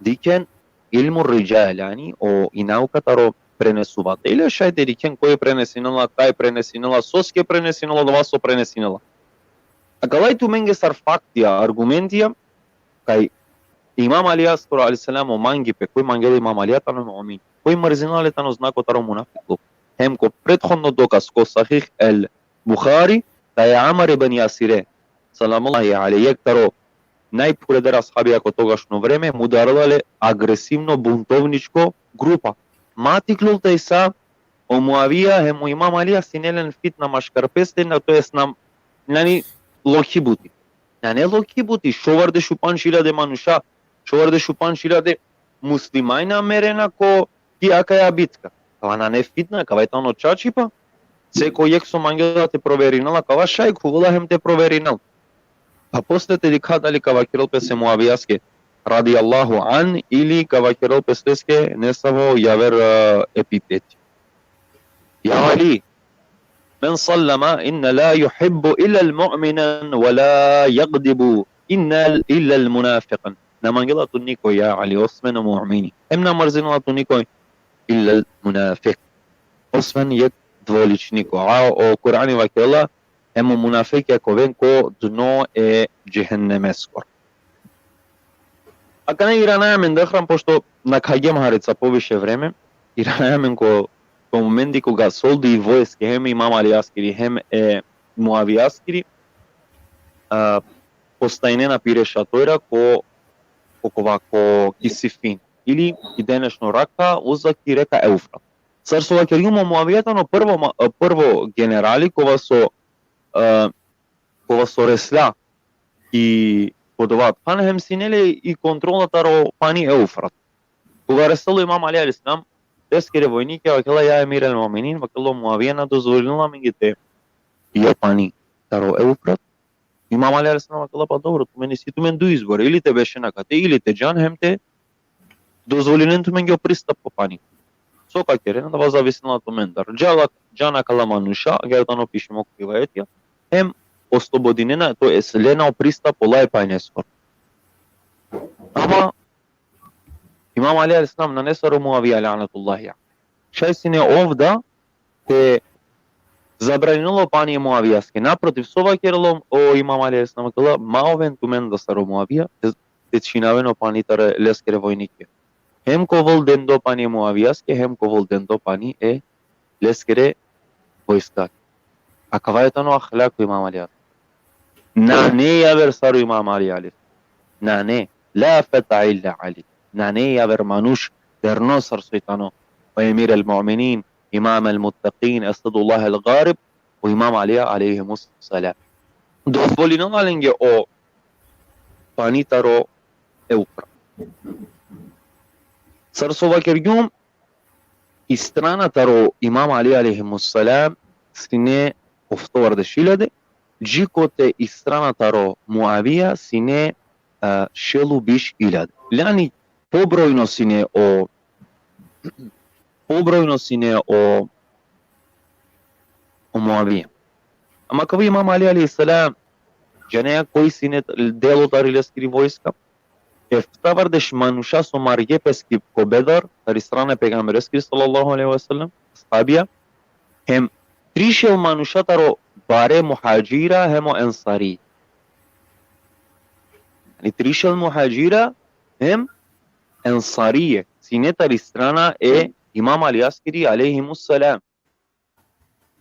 Dikhen ilmu ridžal, jani, o i nauka taro prenesuva. Te ile šaj te dikhen koj prenesinela, kaj prenesinela, soske prenesinela, dova so prenesinela. Akala i tumenge sar faktija, argumentija, kaj Imam Ali askoro alejhi selam o mangipe, koj mangela Imam Ali tano mu'min, koj mrzinela le tano znako taro munafikluko. Hem ko prethodno dokaz ko Sahih el Buhari, kaj Amar ibn Jasire, selamullahi alejhi, jekh taro najpureder ashabija ko togašno vreme, mudarela le agresivno buntovničko grupa. Ma tiklo te sa o Muavija hem o Imam Ali sine len fitna maškar peste, na, to jest na, nani lokhi buti. Nane lokhi buti, šovardeš u pandž hiljade manuša, šovardeš u pandž hiljade muslimanja merena ko ki akaja bitka. Kava nane fitna, kava i tano čačipa. Seko jekh so mangela te proverinel, kava šaj khuvela hem te proverinel. Pa posle te dikha dali ka vakerel pes e Muavijaske, radijallahu an, ili ka vakerel pes leske nesavo javer, e, epiteti. Ja Ali, men sallama inna la yuhibbu illa al-mu'minan wa la yaghdibu inna illa al-munafiqan. Na mangela tut nikoj, ja Ali, osven o mu'mini. Hem na mrzinela tut nikoj illa al-munafiq. Osven jekh dvoličniko. A o Kur'ani vakerela, hem o munafikja ka oven ko dno e džehennemeskoro. Akana iranaja amen da hram, pošto nakhagjem harica poviše vreme, iranaja amen ko, ko momenti koga soldi i vojske hem Imam Alijaskiri hem e Muavijaskiri, a, postajnena pire šatora ko, ko kova, ko ki Sifin. Ili ki denešno Raka, uza ki reka Eufrat. Sar so vakergjum, o Muavija tano prvo ma-, prvo generali kova so, e, kova so resla i ko dova than hem sine le i kontrola taro pani Eufrat. Koga resela o Imam Ali alejhi selam, leskere vojnikja vakela: ja Emir el Mu'minin, vakela, o Muavija na dozvolinela amenge te pija pani taro Eufrat. Imam Ali alejhi selam vakela: pa dobro, tumen isi tumen duj izbor, ili te bešena kate, ili te džan hem te dozvolinen tumenge o pristap po pani. So ka keren, adava zavisinela tumendar. Džala, džana kala manuša, agjaar tano pišimo ko rivajetja, hem oslobodinena, to jest lena o pristap olaj panjeskoro. Ama Imam Ali alejhi selam nane sar o Muavija, lanetullahi alejh. Šaj sine ov da te zabraninel o pani e Muavijaske. Naprotiv, so vakerela o Imam Ali alejhi selam, vakela: ma oven tumen da sar o Muavija, te, te čhinaven o pani taro leskere vojnike. Hem ka ovel dendo pani e Muavijaske, hem ka ovel dendo pani e leskere vojskake. Akava i tano ahlako Imam Alija. Nane javer sar o Imam Ali alejhi. Nane, la feta illa Ali. Nane javer manuš terno sar so i tano o Emir el Mu'minin, Imam el Muttaqin, Esadullah el Ghalib, o Imam Ali alejhimus selam. Dozvolinela lenge o pani taro Eufrat. Sar so vakergjum, i strana taro Imam Ali alejhi selam sine oftovardeš iljade, džikote i strana taro Muavija sine, e, šel u biš iljade. Lani pobrojno sine o, pobrojno sine o, o Muavija. Ama kava Imam Ali alejhi selam, džanea koj sine delo tari leskiri vojska? Eftavardeš manuša so margje pes ki ko Bedar, tari strana e pejgambereskiri sallallahu alejhi ve sellem, ashabija, hem trišel manuša taro bare muhadžira hem o ensari. Ani trišel muhadžira hem ensarije, sine tari strana e Imam Alijaskiri alejhimus selam.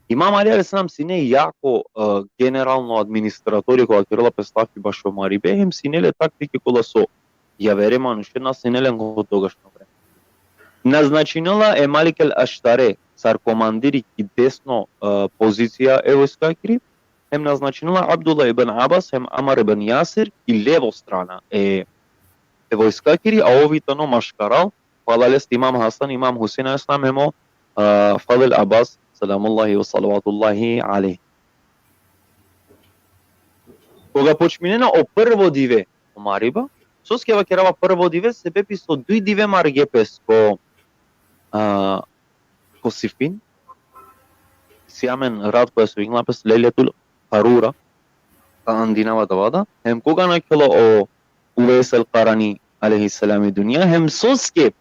Imam Ali alejhi selam sine jako, e, generalno administratori koga kerela pes lafi bašo maribe, hem sine le taktike kola so javere manuše na sine len ko togašno vreme. Naznačinela e Malik el Aštare sar komandiri ki desno, e, pozicija e vojskakiri, hem naznačinela Abdullah ibn Abbas hem Amar ibn Jasir ki levo strana e, e vojskakiri, a ov i tano maškaral, pala leste Imam Hasan, Imam Husein alejhi selam hem o, e, Fadl Abbas, selamullahi ve salavatullahi alejhi. Koga počminena o prvo dive o mariba, soske vakerava prvo dive, sebepi so duj dive margje pes ko, a, ko Sifin, si amen rat koja so vikinela pes Lejletul Harura, ka andinava adava da, hem koga nakhela o Uvejs el Karani alejhi selam i dunja, hem soske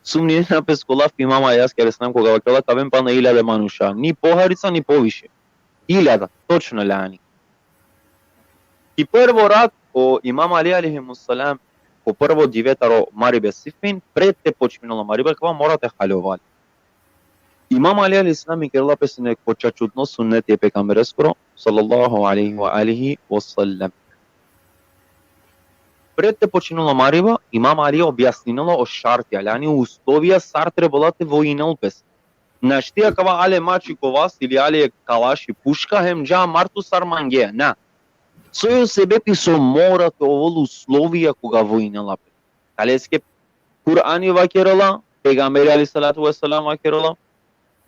sumninena pes ko lafi Imam Alijaskiri alejhi selam koga vakerela ka aven pana iljade manuša, ni poharica, ni poviše. Iljada, točno lani. Ki prvo rat, o Imam Ali alejhimus selam, ko prvo dive taro maribe Sifin, pred te počminel o mariba, kava mora te haljoval. Imam Ali alejhi selam ikerela pes ine ko čačutno sunneti e pejgambereskoro, sallallahu alejhi ve alihi ve sellem. Pred te počminel o mariba, Imam Ali objasninela o šartija, lani uslovija sar trebela te vojinel pes. Našti akava ale mači ko vas ili ale kalaši puška hem dža mar tu sar mangea. Na. Soj o sebepi so mora te ovel uslovija koga vojinela pe? Kaleske Kur'ani vakerela, pejgamberi alejhi salatu ve selam vakerela,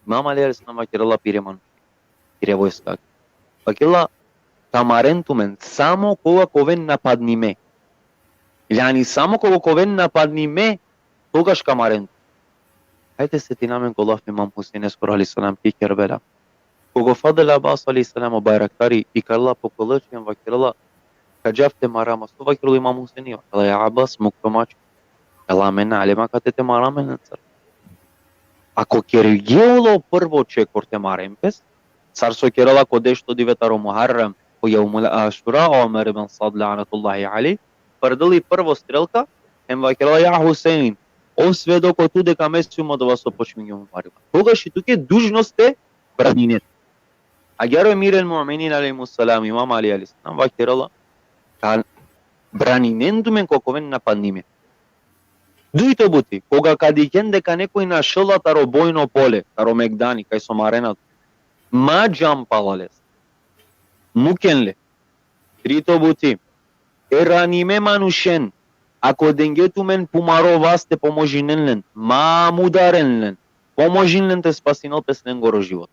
Imam Ali alejhi selam vakerela pire manuš, pire vojska. Vakerela, ka maren tumen samo koga ka oven napadnime. Jani samo koga ka oven napadnime, togaš ka maren. Hajde setina amen ko lafi Imam Huseineskoro alejhi selam ki Kerbela. Koga o Fadl Abbas alejhi selam, o bajraktari, ikarela po kilič hem vakerela, ka džav te mara, ma so vakerela o Imam Huseini? Vakerela, ja Abbas, muk to mači. Vakerela, amen na alem akate te mara amen lencar. Ako kergje ola o prvo čekor te maren pes, sar so kerela ko dešto dive taro Muharrem, ko Jevmul Ašura, o Omer ibn Sad, lanatullahi alejh, prdela i prvo strelka, hem vakerela, ja Husein, ov svedoko tu deka me sijum odova so počmingjum o mariba. Togaš i tuke dužnost te braninen. Agjaar o Emir el Mu'minin alejhi selam, Imam Ali alejhi selam, vakerela, ka braninen tumen koga ka oven napadnime. Dujto buti, koga ka dikhen deka nekoj našela taro bojno pole, taro megdani, kaj so marena, ma džan pala leste. Muken le. Trito buti, e ranime manušen, ako denge tumen pumaro vas te pomožinen len, ma mudaren len, pomožin len te spasinel pes lengoro život.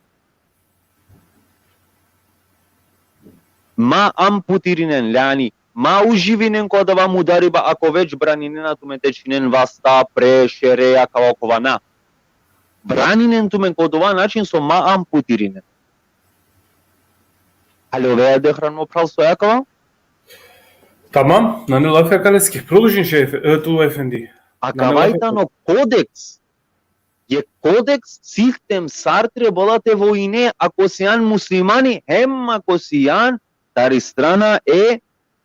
Ma amputirinen, jani, ma uživinen ko adava mudariba, ako već braninena tumen te čhinen vasta, pre, šere, akava okova, na. Braninen tumen ko adava način so ma amputirinen. Haljovea dehran, mo phral, soj akava? Tamam, nane lafi akaleske. Prodolžin, šejh, e, tu efendi. Akava i tano kodeks. Jekh kodeks, sistem sar trebela te vojine ako sian muslimani, hem ako sian tari strana e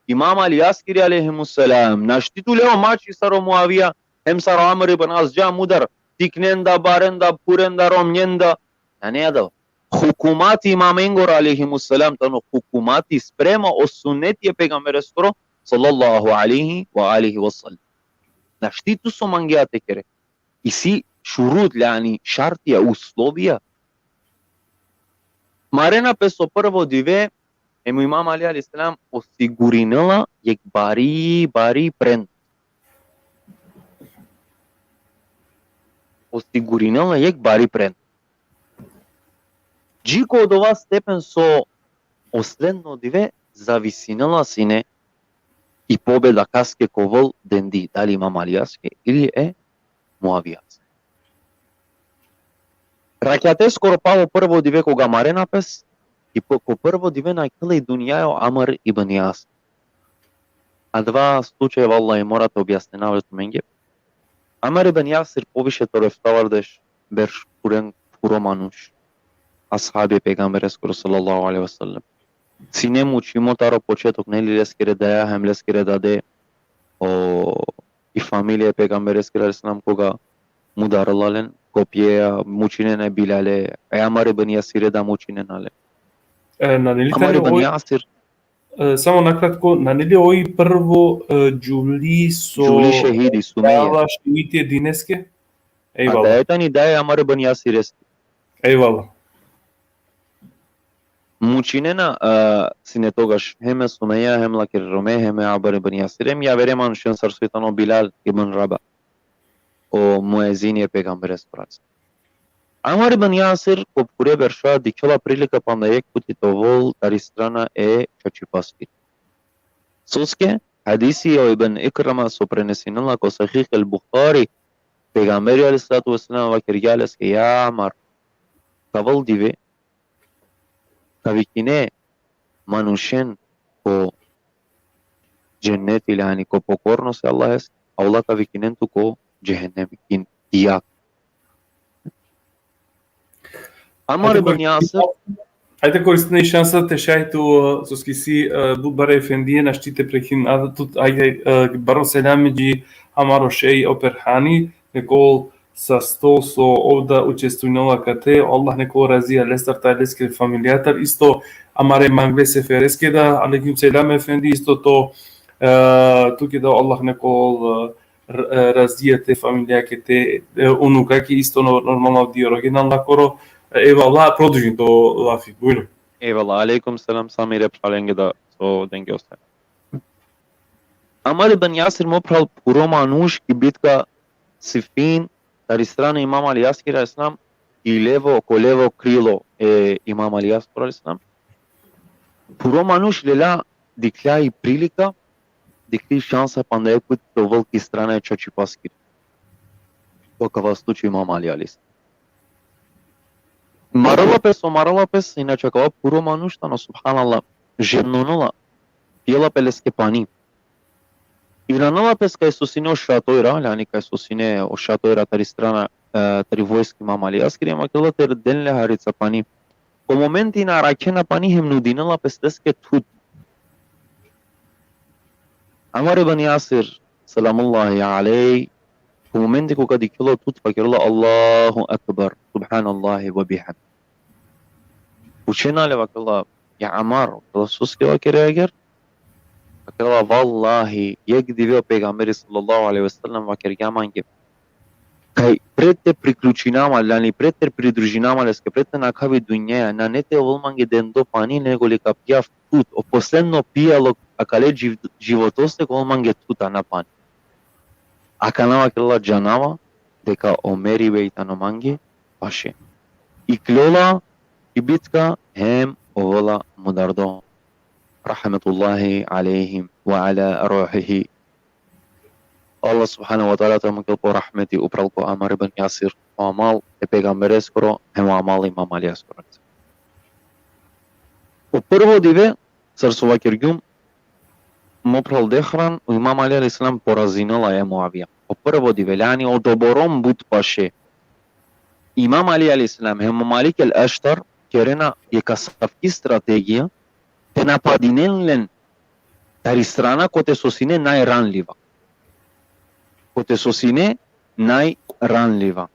Imam Ali Askeri alejhimus selam. Našti tu le o mači sar o Muavija, hem sar o Amr ibn As, dža mudar, tiknen da, baren da, phuren da, romnjen da. Nane adava. Hukumati imamengoro alejhimus selam tano hukumati sprema o suneti e pejgambereskoro, sallallahu alejhi ve alihi ve sellem. Našti tu so mangea te kere. Isi šurut, jani šartija, uslovija. Marena pes o prvo dive, hem o Imam Ali alejhi selam osigurinela jekh bari, bari prednost. osigurinela jekh bari prednost. Dži ko odova stepen so o sledno dive zavisinela sine i pobeda kaske ka ovel dendi, dali Imam Alijaske ili e Muavijaske. Rakjateskoro palo prvo dive koga marena pes, i po, ko prvo dive nakhela i dunjaja o Amr ibn Jasir. Adava slučaj, vallahi, mora te objasninav tumenge. Amr ibn Jasir poviše taro eftavardeš berš phuren, phuro manuš, ashabi e pejgambereskoro sallallahu alejhi ve sellem. Sine mučimo taro početok, neli, leskere daja hem leskere dade, o, i familija e pejgambereskere alejhi selam, koga mudarela len, kopjeja, mučinena e Bilale, e Amr ibn Jasire da mučinena le. E, nani li Amr tani ibn oj, Jasir, e, samo nakratko, nani li oj prvo, e, džuvli so džuvli šehidi, Sumeja. dala šehidi e dineske? A Ejvallah. daja tani daja e Amr ibn Jasireske. Ejvallah. Mučinena, e, sine togaš hem e Sumeja, hem lakere rome, hem e Amr ibn Jasir, hem javere manušen sar so i tano Bilal ibn Rabah, o muezini e pejgambereskoro. Amr ibn Jasir ko phure berša dikhela prilika panda jekh puti te ovel tari strana e čačipaskiri. Soske, hadisi o Ibn Ikrama so prenesinela ko Sahih el Buhari, pejgamberi alejhi salatu ve selam vakergja leske: Ja Amr, ka avel dive, ka vikine manušen ko dženneti, jani ko pokornost e Allahes, a ola ka vikinen tut ko džehennemi, ki, ki jag. Amr Ajde, ibn kor- Jasir, Ajde, koristina i šansa te šaj tu, e, soske si, e, but bare efendije, našti te prekin, a, tut, ajde, e, baro selami dži amaro šej o Perhani, nekol sasto so ov da učestvujnela kate, Allah nekol razija lestar, taj leske familijatar, isto amare mangle Sefereske da, alejkum selam efendi, isto to, e, tuke da Allah nekol, e, r-, e, razija te familijake, te, e, unukake, isto no-, normalno dio rođendan lakoro, e, ejvallah, produžin to lafi, bujrum. Ejvallah, alejkum selam, Samire, phralenge da so denge ostaje. Amr ibn Jasir, mo phral, phuro manuš ki bitka Siffin, tari strana Imam Alijaskiri alejhi selam, i levo, ko levo krilo e Imam Alijaskoro alejhi selam. Phuro manuš lela, dikhlja i prilika, dikhlja i šansa panda jekh puti te ovel ki strana e čačipaskiri. Ko kava slučaj Imam Ali alejhi selam. Marela pes, so marela pes, inače kava phuro manuš tano, subhanallah, žednonela, pijela pe leske pani. Iranela pes kaj so sine o šatojra, jani kaj so sine o šatojra tari strana, e, tari vojska Imam Alijaskiri, ama kerela te den le harica pani. Ko momenti na arakhena pani hem nudinela pes leske thut. Amr ibn Jasir, selamullahi alejh, ko momenti koga dikhela thut, vakerela: Allahu ekber, subhanallahi ve bihamdi. Pučena le, vakerela: Ja Amr, vakerela, soske vakere agjaar? Vakerela: Vallahi, jekh dive o pejgamberi sallallahu alejhi ve sellem vakergja mange, kaj pred te priključina ma, jani pred te pridružina ma leske, pred te nakhav i dunjaja, nane te ovel mange dendo pani, nego li ka pijav thut, o posledno pijalo akale dživ-, životoste ka ovel mange thut, a na pani. Akana, vakerela, džanava deka o meribe i tano mange paše. Ikljola i bitka hem ovela mudardo. Rahmetullahi alejhim ve ala ruhihi. Allah subhanahu ve teala te mukel po rahmeti upral ko Amr ibn Jasir, o amal e pejgambereskoro, hem o amal Imam Alijaskoro. O prvo dive, sar so vakergjum, mo phral Dehran, o Imam Ali alejhi selam porazinela e Muavija. O prvo dive, jani odoborom but paše. Imam Ali alejhi selam hem o Malik el Eštar kerena jekh asavki strategija, te napadinen len tari strana kote so sine najranliva. Kote so sine najranliva.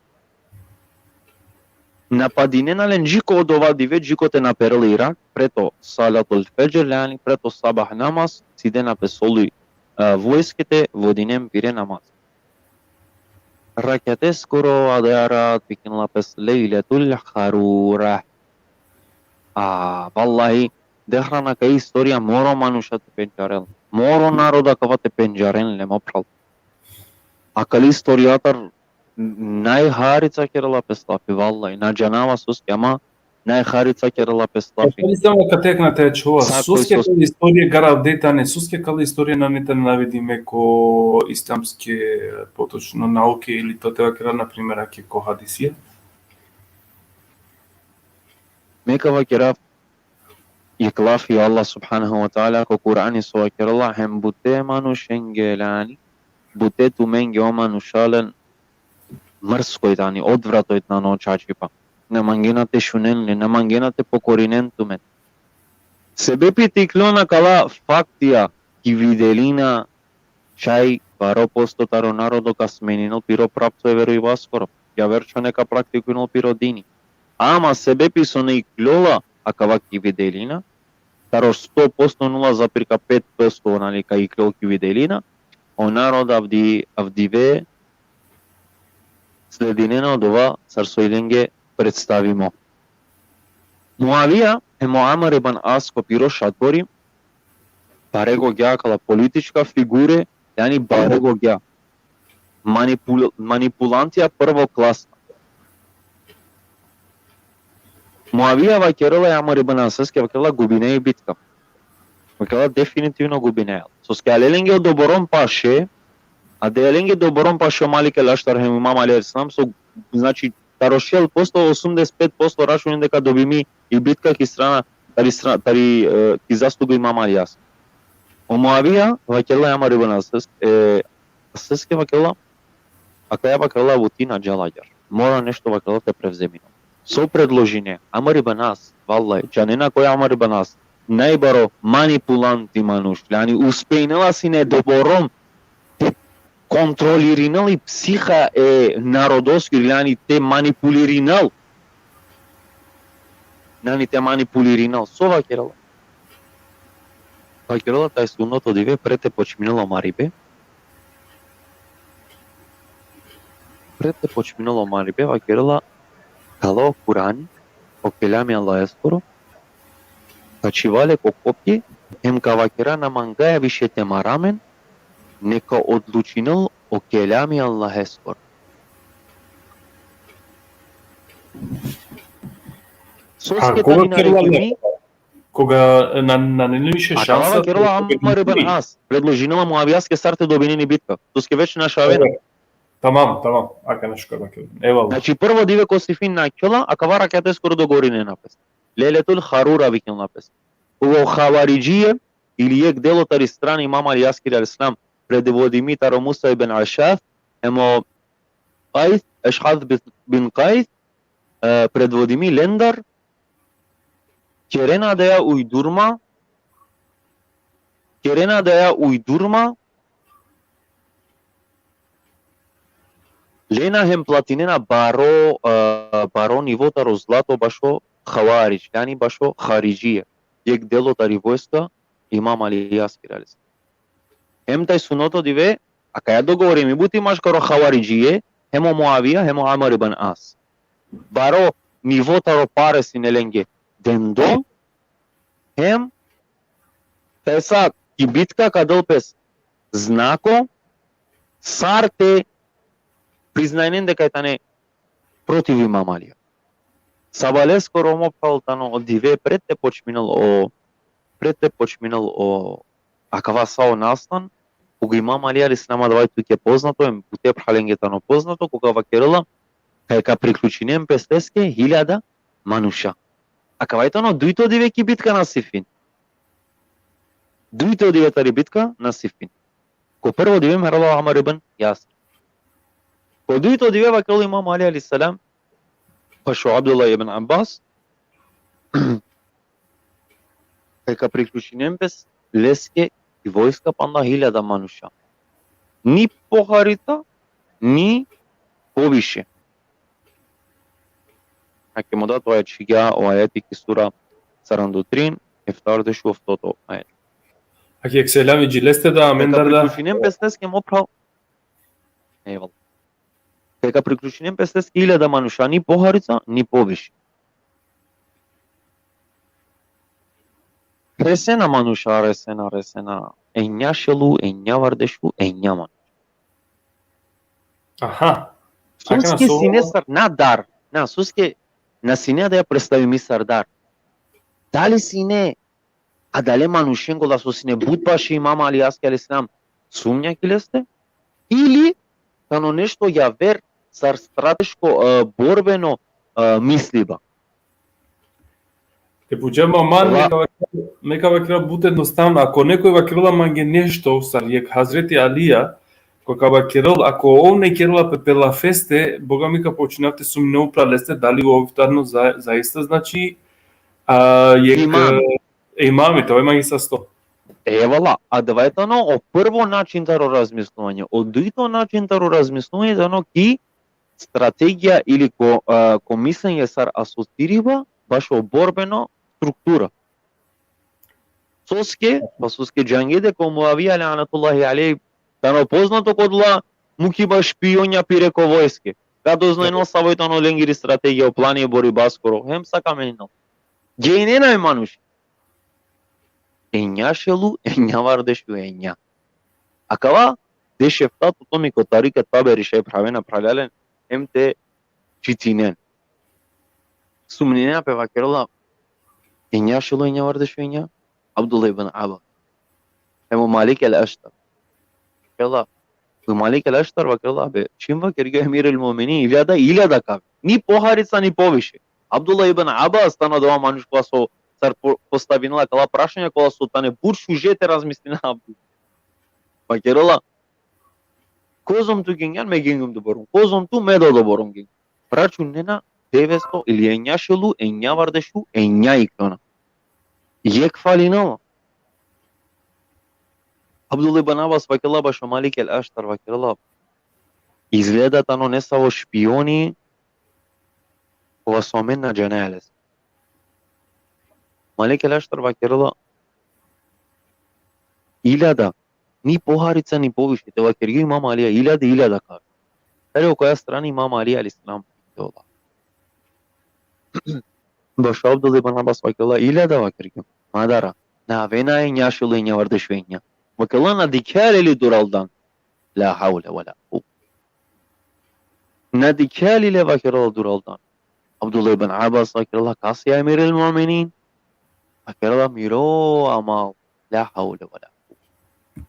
Napadinena len dži ko odova dive, dži kote na perel i rat, pred o salatul fedžr, jani pred o sabah namaz, cidena pe soli, e, vojske te vodinen pire namaz. Rakjateskoro adaja rat vikinela pes Lejletul Harura. A, vallahi, Dehran, akaja istorija mora o manuša te pendžaren. Mora o narodo akava te pendžaren le, mo phral. Akala istorijatar Najharica kerela pes lafi, vallahi. Na džanava soske, ama najharica kerela pes lafi. Samo kad tek na te čuva, Sako i soske sos- kala istorije garav detane, soske kala istorije na neta navidime ko islamske, potočno, nauke ili to te vakera, na primer, ake ko hadisija? Me ka vakera jek lafi Allah subhanahu wa ta'ala ko Kur'ani so vakerela: hem bute manušenge, lani, bute tumenge o manušalen mrsko i tani, odvratno i tano čačipa. Na mangena te šunen le, na mangena te pokorinen tumen. Sebepi te iklona kala faktija ki videlina, šaj baro posto taro narodo ka smeninel piro pravco e verujbaskoro. Javer čhane ka praktikunel piro dini. Ama sebepi so na iklola akava ki videlina, taro sto posto nula zapirka pet posto, nali, ka iklol ki videlina, o narodo avdi-, avdive sledinena odova sar so i lenge predstavimo. Muavija hem o Amr ibn As ko piro šatori, bare gogja, kala politička figure, jani bare gogja. Manipul-, manipulantija prvo klasa. Muavija vakerela e Amr ibn Aseske, vakerela: gubinaja i bitka. Vakerela: definitivno gubinaja. Soske ale lenge odoborom paše, a de lenge odoborom paše o Malik el Eštar hem Imam Ali alejhi selam, so, znači, taro šel posto, osumdeset pet posto računi deka dobimi i bitka ki strana, tari stra-, tari, e, ki zasluga Imam Alijas. O Muavija vakerela e Amr ibn Aseske, e, Aseske vakerela: akaja, vakerela, buti na džala agjar. Mora nešto, vakerela, te prevzemina. So predložine Amr ibn As, vallahi, džanena koj Amr ibn As? Najbaro manipulanti manuš, jani uspejnela sine doborom te kontrolirinel i psiha e narodoskiri, jani te manipulirinel. Jani te manipulirinel. So vakerela? Vakerela: taj sudnoto dive pred te počminel o maribe, pred te počminel o maribe, vakerela: kala o Kurani, o kelami Allaheskoro, ka čhiva le ko kopje, hem ka vakera: na mangaja više te mara amen, neka odlučinel o kelami Allaheskoro. Soske tani naredimi? Koga na, na, nane više šansa. Akava vakerela Amr ibn As, predložinela Muavijaske sar te dobinen i bitka. Soske već našavena. Tamam, tamam. Akana šukar vakerela. Evala. Znači, prvo dive ko Sifin nakhela, akava rakjateskoro dogovorinena pes. Lejletul Harura vikinela pes. Koga o havaridžije, ili jek delo tari strana Imam Alijaskiri alejhi selam, predvodimi taro Musa ibn Ašaf, hem o Kajs, Eš'as bin, bin Kajs, e, predvodimi lendar, kerena adaja ujdurma, kerena adaja ujdurma, lena hem platinena baro, e, baro nivo taro zlato bašo Havaridž, jani bašo haridžije. Jek delo tari vojska Imam Alijaskiri alejhi selam. Hem taj sudnoto dive, akaja dogovorimi buti maškaro havaridžije, hem o Muavija, hem o Amr ibn As. Baro nivo taro pare sine lenge dendo, hem taj sat ki bitka ka del pes znako, sar te priznajnen deka i tane protiv Imam Alija. Sabaleskoro, mo phral, tano o dive pred te počminel o, pred te počminel o, akava sa o nastan, koga Imam Ali alejhi selam, adava tuke poznato, em bute phralenge tano poznato, koga vakerela kaj ka priključinen pes leske hiljada manuša. Akava i tano dujto dive ki bitka na Sifin. Dujto dive tari bitka na Sifin. Ko prvo dive merela o Amr ibn Jasir. Ko dujto dive vakerela Imam Ali alejhi selam, pašo Abdullah ibn Abbas, kaj ka priključinen pes leske i vojska panda hiljada manuša. Ni poharica, ni poviše. Ake mo da to ajet, šigja o ajeti ki sura saranda u trin, eftardeš u oftoto ajet. Ake ek selami dži leste da, amendar da. Priključinen pes leske, mo phral. Ejvallah. Kaj ka priključinen pes leske hiljada manuša, ni poharica, ni poviše. Resena manuša, resena, resena. Enja šelu, enja vardeš u, enja manuša. Aha. Akana Soske so- sine sar, na dar. Na, soske na sine da ja predstavimi sar dar. Dali sine, adale manušen kola so sine but baši Imam Alijaske alejhi selam sumnja ki leste, ili tano nešto javer sar strateško, e, borbeno, e, misliba. Te pučem, ama, Ola- me ka, me ka vakerel but jednostavno. Ako nekoj vakerela mange nešto sar jekh Hazreti Alija, ko ka vakerel, ako ov na kerela pe, pe lafeste, boga mi ka počinav te sumnjinav upral leste, dali ov tano za, zaista, znači, a, jekh, Imam. E, imami, to je mange sasto. Evala, adava tano o prvo način taro razmisluvanje. O dujto način taro razmisluvanje tano ki strategija ili ko, a, ko mislenje sar asociriba bašo borbeno struktura. Soske, pa soske džange deka o Muavija lanetullahi alejhi tano poznato ko odola mukiba špionja pire ko vojske. Ka doznajnel savo tano lengiri strategija, o plani e boribaskoro, hem sa ka menjinel. Džejnena e manuš. Enja šelu, enja vardešuenja. Akava dešeftato tomi ko Tarih et-Taberi šaj pravena, phralalen, hem te čitinen. Sumninena pe, vakerela, enja šelu, enja vardešuenja, Abdullah ibn Abbas. Hem o Malik el-Eštar. Vakerela, o Malik el-Eštar, vakerela, be, čim vakergja Emir el-Muminin, iljada, iljada ka aven. Ni poharica, ni poviše. Abdullah ibn Abbas tano adava manuš kola so sar po-, postavinela akala prašanja kola so tane but šuže te razmislina Abdullah. Vakerela, kozom tu gingjan, me gingjum doborom. Kozom tu, me doborom gingjum. Pračunena devetsto ili enja šelu, enja vardešu, enja ikljona. Jekh falinela. Abdullah ibn Abbas vakerela bašo Malik el-Eštar, vakerela, izgleda tano nesavo špioni, kova so amen na džanaja lese. Malik el-Eštar vakerela, iljada, ni poharica, ni poviše, te vakergja Imam Alija, iljada, iljada ka aven. Tari okoja strani Imam Ali alejhi selam dola. Bašo Abdullah ibn Abbas vakerela, iljada, vakergja. Madara, na avena enja šelu, enja vardešuenja. Vakerela, na dikhea le ili duraldan. La havle ve la kuvvete. Na dikhea le ili, vakerela, duraldan. Abdullah ibn Abbas vakerela, kas, ja Emir el-Muminin? Vakerela, miro amal. La havle ve la kuvvete.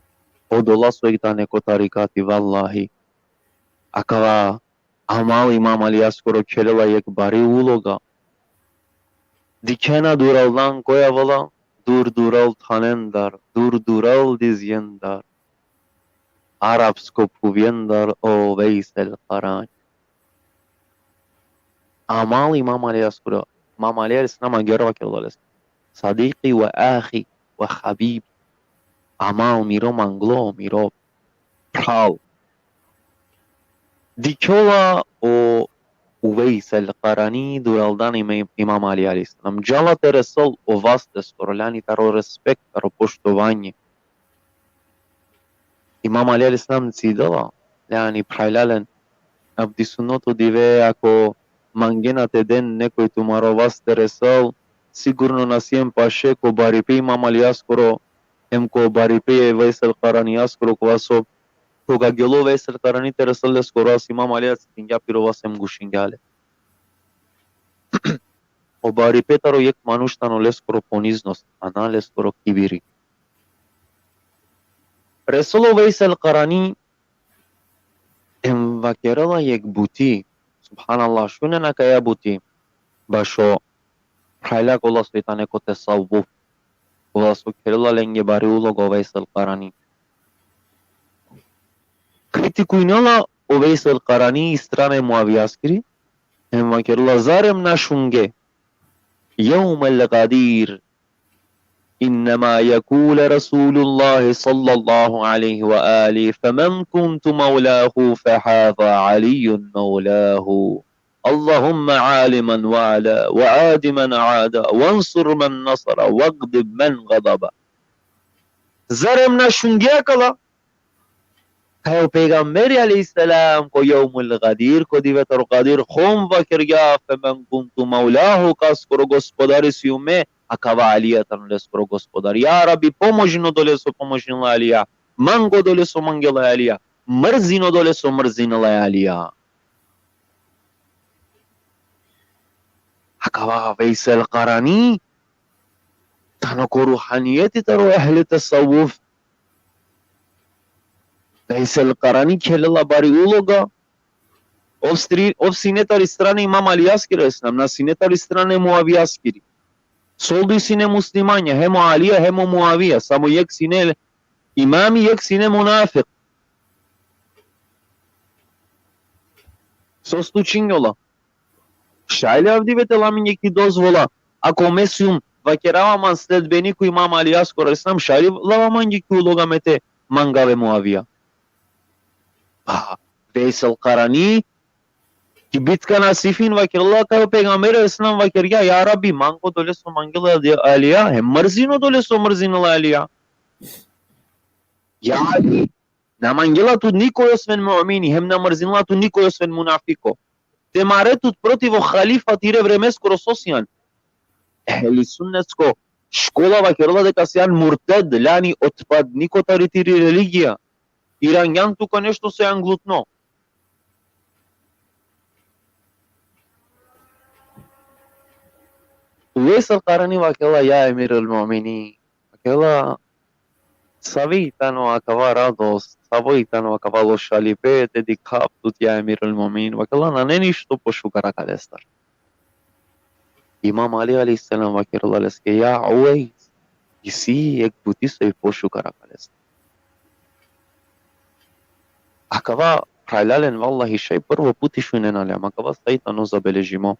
Odola so tane ko tarikati, vallahi. Akava amal Imam Alijaskoro khelela jekh bari uloga. Dikhena duraldan koj avela, dur dural thanendar, dur dural dizyendar, arapsko phuvjendar, o Vejs el-Karani. Amal Imam Alijaskoro, Imam Ali alejhi selam agjaar vakerela lese: Sadiki ve ahi ve habibi. Amal, miro manglo, miro phral. Dikhjola o Uvejs el-Karani duraldan Imam, Imam Ali alejhi selam. Džala te resel o vas leskoro, jani taro respekt, taro poštovanje. Imam Ali alejhi selam cidela, jani, phralalen, avdisutno dive, ako mangena te den nekoj tumaro vas te resel, sigurno na sien paše ko baripe Imam Alijaskoro, em ko baripe e Vejs el-Karanijaskoro, kova so, koga gelo Vejs el-Karani te resel leskoro vas, Imam Alija cidingja piro vas em gušingja le. O baripe taro jekh manuš tano leskoro poniznost, a na leskoro kibiri. Resela o Vejs el-Karani, em vakerela jekh buti, subhanallah, šunen akaja buti, bašo phralja kola so tane ko tesavvuf, kola so khelela lenge bari uloga o Vejs el-Karani. Kritikujnela o Vejs el-Karani i strana e Muavijaskiri, em vakerela: Zarem na šunge, يوم الغدير إنما يقول رسول الله صلى الله عليه وآله: فمن كنت مولاه فهذا علي مولاه. اللهم عال من والى وعاد من عادى وانصر من نصر واغضب من غضب. Zarem na šunge akala kaj o pejgamberi alejhi selam ko Jevmul Gadir, ko dive taro Gadir Hum, vakergja: Femen kuntu mevlahu, kaskoro gospodari sijum me, akava Alija tano leskoro gospodari. Ja Rabbi, pomožin odole so pomožinela e Alija, mang odole so mangela e Alija, mrzin odole so mrzinela e Alija. Ava Vejsel Karani tano ko ruhanijeti taro ehli tasavvuf. Vejsel Karani khelela bari uloga. Ov stri-, ov sine tari strana Imam Alijaskiri alejhi selam, na sine tari strana Muavijaskiri. Solduj sine muslimanja, hem o Alija, hem o Muavija, samo jekh sine imami, jekh sine munafik. So slučinjola? Šaj li avdive te la amenge ki dozvola, ako me sijum, vakerava man, sledbeniku Imam Alijaskoro alejhi selam, šaj li lava mange ki uloga me te mangav e Muavija? Pa, Vejsel Karani, ki bitka na Sifin vakerela kaj o pejgamberi alejhi selam vakergja: Ja Rabbi, mango dole so mangela Alija, hem mrzin odole so mrzinela Alija. Ja Ali, na mangela tut nikoj osven mu'mini, hem na mrzinela tut nikoj osven munafiko. Te mare tut protiv o halifa tire vremeskoro so sian. Ehli sunnetsko škola vakerela deka sian murted, jani otpadniko tari tiri religija. Irangjan tu ko nešto so anglutno. Vejsel Karani vakerela: Ja Emir el-Mu'minin, vakerela, savi tano akava radost, savo i tano akava lošalipe te dikhav tut, ja Emir el-Mu'minin? Vakerela: Nane ništo pošukar akalestar. Imam Ali alejhi selam vakerela leske: Ja Uvejs, isi jekh buti so i pošukar akalestar. Akava, phralalen, vallahi, šaj prvo puti šunena le, ama akava sa i tano zabeležimo.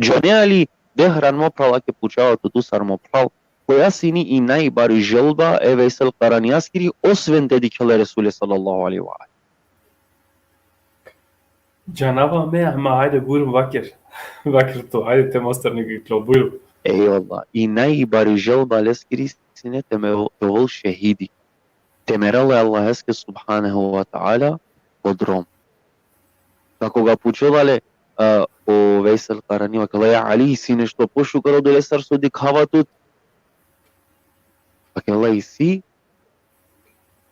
Džanea li, de hrano mo phral, ake pučava tut, tu sar mo phral, koja sine i najbari želba e Vejsel Karanijaskiri, osven te dikhel e Resule sallallahu alejhi ve alihi? Džanava me, ama hajde, bujrum, vaker. Vaker tu, hajde, te mostar nego iklo, bujrum. Ejvallah, i najbari želba leskiri sine te me, te ovel šehidi. Te merel e Allaheske subhanehu ve teala ko drom. Kako ga pučela le, a, o Vejsel Karani, vakerela: Ja Ali, isi nešto pošukar odolestar so dikhava tut? Vakerela: Isi.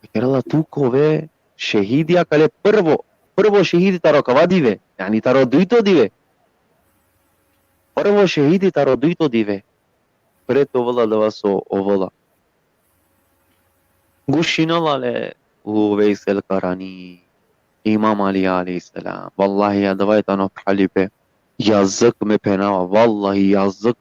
Vakerela: Tu ka ove šehidi akale prvo, prvo šehidi taro kava dive, jani taro dujto dive. Prvo šehidi taro dujto dive. Pred te ovel adava so ovela. Gušinela le o Vejsel Karani, Imam Ali alejhi selam. Vallahi, adava i tano, phralipe, jazuk me phenava, vallahi, jazuk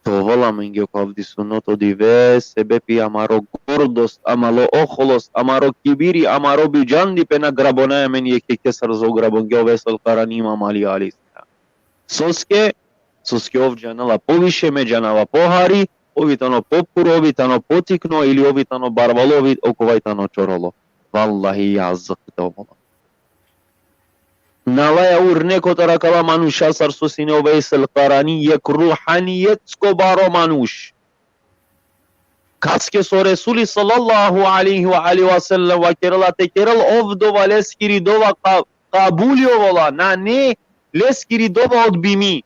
te ovel amenge ko avdisutno dive, sebepi amaro gordost, amaro oholost, amaro kibiri, amaro bidžandipe na grabonaja amen jekh jekhe sar so grabongja o Vejsel Karani Imam Ali alejhi selam. Soske, soske ov džanela poviše, me džanava pohari, ov i tano pophuro, ov i tano potikno, ili ov i tano barvalo, ov i, okova i tano čorolo. Vallahi, jazuk te ovel. Na laja ur neko taro akala manuša sar so sine o Vejsel Karani, jekh ruhanijetsko baro manuš. Kaske so Resuli sallallahu alejhi ve alihi ve sellem vakerela te kerel ov dova, leskiri dova ka-, kabuli ovela, nane leskiri dova odbimi.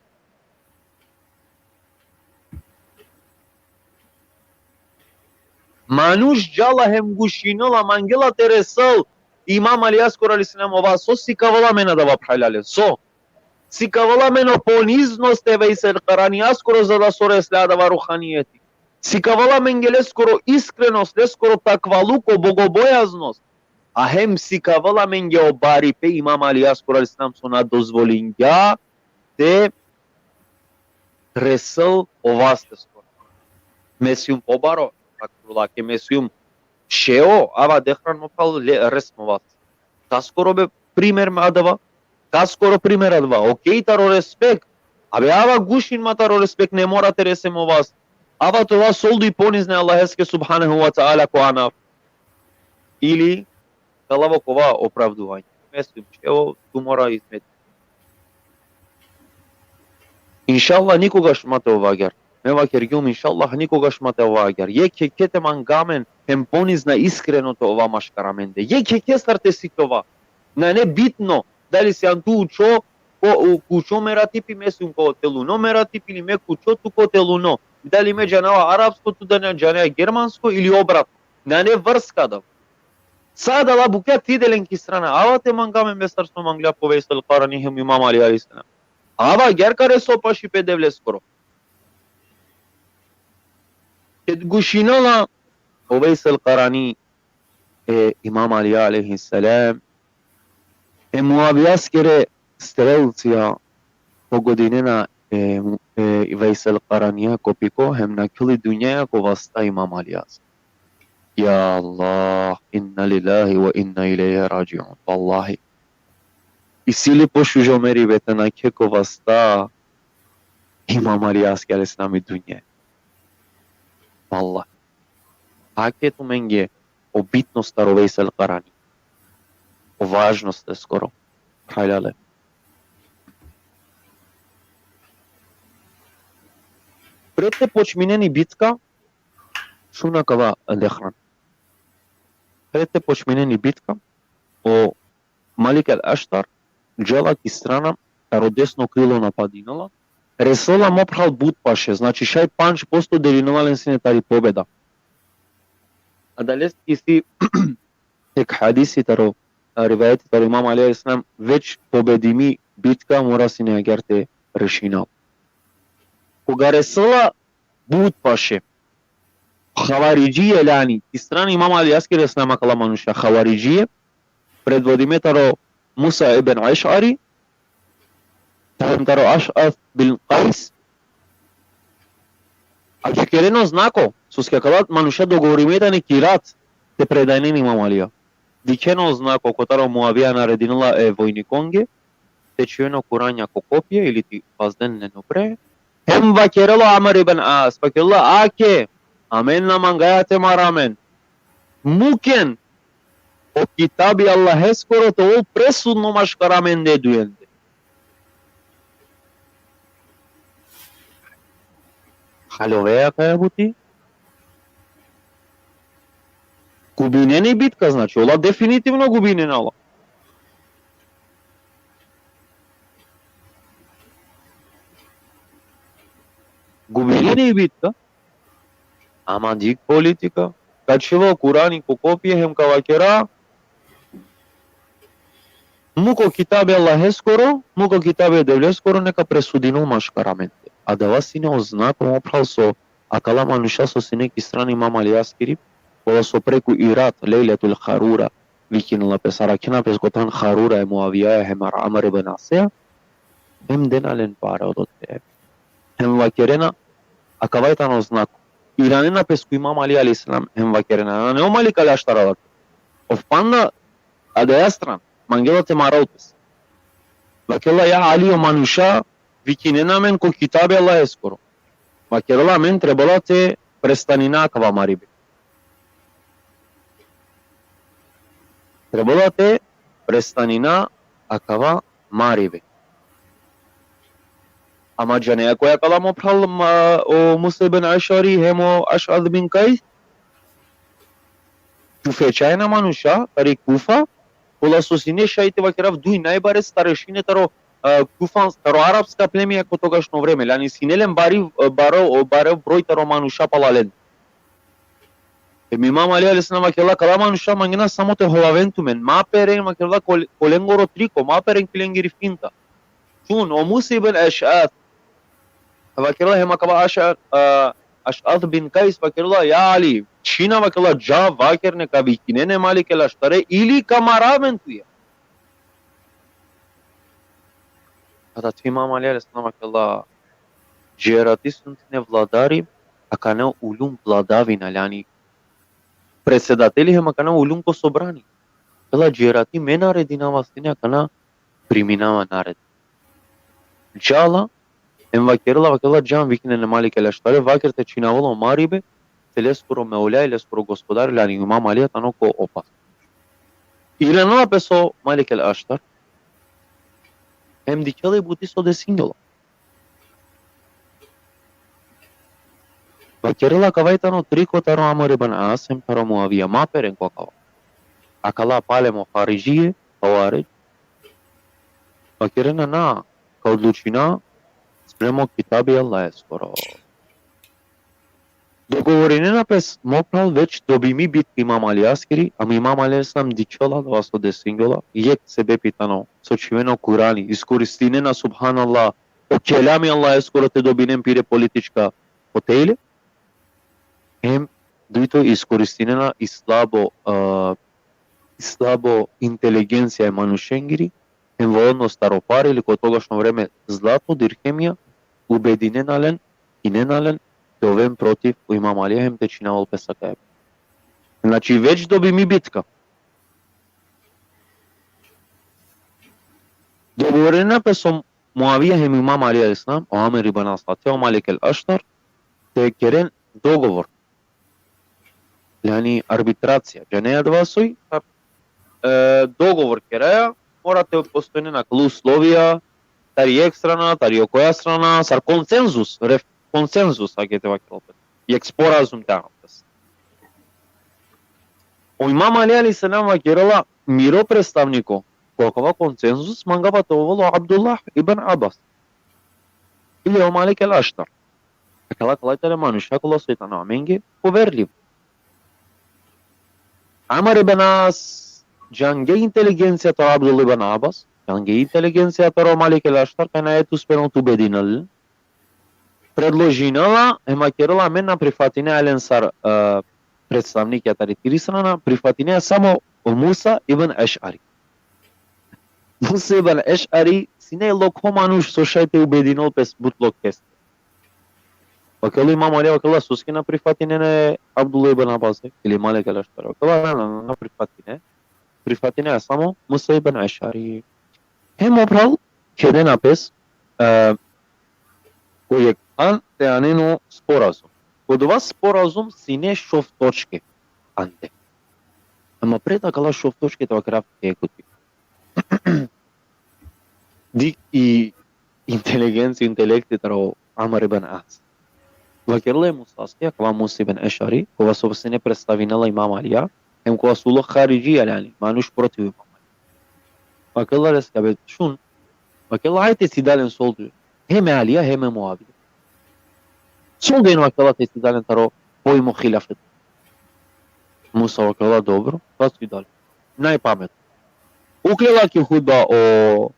Manuš džala hem gušinela, mangela te resel Imam Alijaskoro alejhi selam, ova so sikavela amen adava, phralalen? So sikavela amen? O poniznost e Vejsel Karanijaskoro, za da so resla adava ruhanijeti. Sikavela amenge leskoro iskrenost, leskoro takvaluko, bogobojaznost. A hem sikavela amenge o baripe Imam Alijaskoro alejhi selam, so na dozvolingja te resel o vasteskoro. Me sijum pobaro, astagfirullah, ake me sijum šeo, ava, de hrano mo phral, le, res mo vasteskoro. Kaskoro be primer adava? Kaskoro primer adava? Okej, taro respekt. Abe ava gušin ma taro respekt, ne mora te rese mo vast. Ava te ova solduj ponizna e Allaheske subhanehu ve teala ko anav. Ili ka lav okova opravduvanje. Me sijum šeo, tu mora izmet. Inšallah, nikogaš ma te ova agjar. Me vakergjum, inšallah, nikogaš ma te ova agjar. Jekh jekhe te manga amen hem ponizna, iskreno te ova maškar amende. Jekh jekhe sar te sikljova. Nane bitno dali sian tu učo, ko, u, učo meratipi, me sijum ko teluno meratipi, ili me učo, tu ko teluno. Dali me džanava arapsko, tu da na džanea germansko, ili obratno. Nane vrska adava. Sa adala bukja ti de len ki strana. Ava te manga amen me sar so mangla o Vejsel Karani hem Imam Ali alejhi selam. Ava agjar ka resol paši pe Devleskoro. Ked gušinela o Vejsel Karani e Imam Ali alejhi selam, e Muavijaskere strelcija pogodinena e, e Vejsel Karanija ko piko, hem nakheli dunjaja ko vasta Imam Alijas. Ja Allah, inna lillahi ve inna ilejhi radžiun. Vallahi. Isi li pošužo meribe te nakhe ko vasta Imam Alijaske alejhi selam i dunje. Vallahi. Ake tumenge o bitnost taro Vejsel Karani. O važnost leskoro. Phralalen. Pred te počminen i bitka, šun akava dehran. Pred te počminen i bitka, o Malik el Aštar džala ki strana taro desno krilo napadinela, resela mo phral but paše, znači šaj pandž posto delinela len sine tari pobeda. Adaleske isi ek hadisi taro, a, rivajeti taro Imam Ali alejhi selam, već pobedimi bitka mora sine agjar te rešinel. Koga resela but paše, havaridžije lani, ki strana Imam Alijaske alejhi selam akala manuša havaridžije, predvodime taro Musa ibn Eš'ari, hem taro Aš'as bin Kajs, adžikerena o znako, soske akala manuša dogovorime tane ki rat te predajnen Imam Alija. Dikhena o znako, kotar o Muavija naredinela e vojnikonge te čhiven o Kuranja ko kopje ili te pazden len upre. Hem vakerela o Amr ibn As, vakerela: Ake, amen na mangaja te mara amen. Muken o kitabi Allaheskoro te ol presudno maškar amende dujende. Haljovea kaja buti. Gubinena i bitka, znači, ola definitivno gubinena ola. Gubinena i bitka, ama dikh politika. Ka čhivel o Kurani ko kopje hem ka vakera: Muk o kitabi Allaheskoro, muk o kitabi e Devleskoro, neka presudinel maškar amende. Adava sine o znako, mo phral, so akala manuša so sine ki strana Imam Alijaskiri, kola so preku i rat, Lejletul Harura, vikinela pes, arakhena pes ko than Harura e Muavijaja hem Amr ibn Asea, hem dena len pare odote. Hem vakerena: Akava i tano znako. Iranena pes ko Imam Ali alejhi selam hem vakerena: Nane o Malik el Aštar adava. Ov panda adaja strana, mangela te marel pes. Vakerela: Ja Ali, o manuša vikinena amen ko kitabi Allaheskoro. Vakerela: Amen trebela te prestanina akava maribe. Trebela te prestanina akava maribe. Ama džanea koj akala, mo phral, ma, o Musa ibn Eš'ari hem o Aš'as bin Kajs? Kufečanja manuša tari Kufa, kola so sine, šaj te vakerav, duj najbare starešine taro, a, Kufa, taro arapska plemija ko togašno vreme. Lani sine len bari, a, baro, o, baro broj taro manuša palalen. Hem Imam Ali alejhi selam vakerela: Akala manuša mangena samo te holaven tumen, ma peren, vakerela, kol-, kolengoro triko, ma peren ki lengiri finta. Šun, o Musa ibn Eš'as vakerela, hem akava Aš'a-, a, Aš'as bin Kajs vakerela: Ja Ali, čhina, vakerela, dža, vaker neka vikinen e Malik el Aštare, ili ka mara amen tuja. Adati Imam Ali alejhi selam vakerela: Dži erati, sine vladari, akana uljum vladavina, lani predsedateli, hem akana uljum ko sobrani. Vakerela: Dži erati, me naredinava sine, akana priminava naredbe. Džala, hem vakerela, vakerela: Džan, vikinen e Malik el Aštare, vaker te čhinavel o maribe, te leskoro Mevla, leskoro Gospodari, lani Imam Ali tano ko opasnost. Iranela pes o Malik el Aštar, hem dikhela i buti so desingjola. Vakerela: Akava i tano triko taro Amr ibn As hem taro Muavija, ma peren ko akava. Akala palem o haridžije, haridž, vakerena: Na, ka odlučina spremo kitabi Allaheskoro. Dogovorinena pes, mo phral, već dobimi bitka Imam Alijaskiri, ama Imam Ali alejhi selam dikhjola adava so desingjola, jekh sebepi tano so čhivena o Kurani, iskoristinena, subhanallah, o kelami Allaheskoro te dobinen pire politička fotele, hem dujto iskoristinena i slabo, a, i slabo inteligencija e manušengiri, hem volodnost taro pare, ili ko togašno vreme zlato, dirhemija, ubedinena len, inena len, te oven protiv o Imam Alija hem te čhinavel pes akaja. Znači, već dobimi bitka. Dogovorena pe so Muavija hem Imam Ali alejhi selam, o Amr ibn As, o Malik el Aštar, te keren dogovor. Jani arbitracija. Džanea adava soj? E, dogovor keraja, mora te postojnen akala uslovija, tari jekh strana, tari okoja strana, sar konsenzus, ref-, konsenzus, ake te vakerel pe. Jekh sporazum te anel pes. O Imam Ali alejhi selam vakerela, miro predstavniko ko akava konsenzus mangava te ovel o Abdullah ibn Abbas. Ili o Malik el Aštar. Akala, akala tane manuša kola soj tane amenge poverljiva. Amr ibn As džange inteligencija taro Abdullah ibn Abbas, džange inteligencija taro Malik el Aštar, kaj nane uspinel te ubedinel. Predložinela, hem vakerela, amen na prifatinea len sar, e, predstavnikija tari tiri strana, prifatinea samo o Musa ibn Eš'ari. Musa ibn Eš'ari sine lokho manuš so šaj te ubedinel pes but lokheste. Vakerela Imam Ali, vakerela, soske na prifatinea e Abdullah ibn Abbas, ili Malik el Aštar? Vakerela, na, na, na, na prifatinea. Prifatinea samo Musa ibn Eš'ari. Hem o phral kedena pes, e, ko jekh than te anen o sporazum. Ko dova sporazum sine šov točke ande. Ama pred akala šov točke te vakerav jekh puti. Dik i inteligencija, intelekti taro Amr ibn As. Vakerela e Musaske, akava Musa ibn Eš'ari, kova so sine predstavinela Imam Alija, hem kova so ulo haridžija, jani, manuš protiv Imam Alija. Vakerela leske, abe, šun, vakerela, ajde te cida len solduj. Hem e Alija, hem e Muavija. Solduj, vakerela, te cida len taro pojmo hilafet. Musa vakerela, dobro, ka cida len. Najpametno. Uklela ki hudba o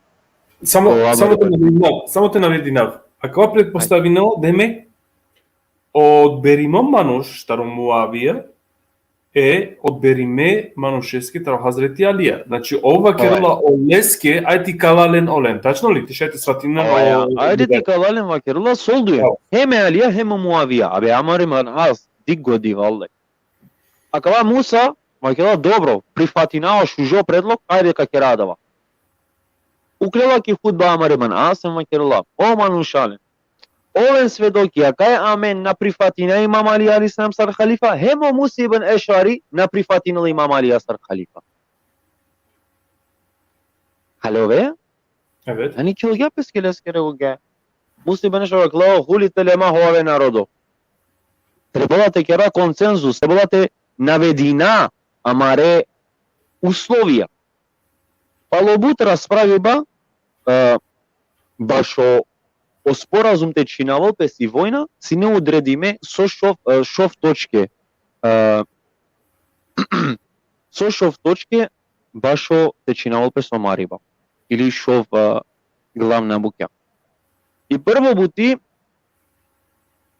Samo, o Amr samo te ibn navedinav, samo te navedinav. Akava pretpostavinela, demek, o odberimo manuš taro Muavija, e odberime manušeske taro Hazreti Alija. Znači, ov vakerela oleske, ajde te ikala len olen. Tačno li? Te šaj te svatina. Ajde te ikala len, vakerela, solduj. Hem e Alija, hem e Muavija. Abe, Amr ibn As, dik godi, vallahi. Akava Musa vakerela, dobro, prifatinava šužo predlog, ajde ka kera adava. Uklela ki hudba Amr ibn As hem vakerela, o manušalen, oven svedokija kaj amen na prifatinea Imam Ali alejhi selam sar halifa, hem o Musa ibn Eš'ari na prifatinela Imam Ali sar halifa. Halo ve? Evet. Ani ki olgja pes ki leskere olgja. Musa ibn Eš'ari vakerela, huli te lema ho ave narodo. Trebela te kera konsenzus, trebela te navedina amare uslovija. Palo but raspraviba, e, bašo o sporazum te čhinavel pes i vojna, sine odredime so šov, e, šov točke, e, so šov točke bašo te čhinavel pes o mariba. Ili šov, e, glavna bukja. I prvo buti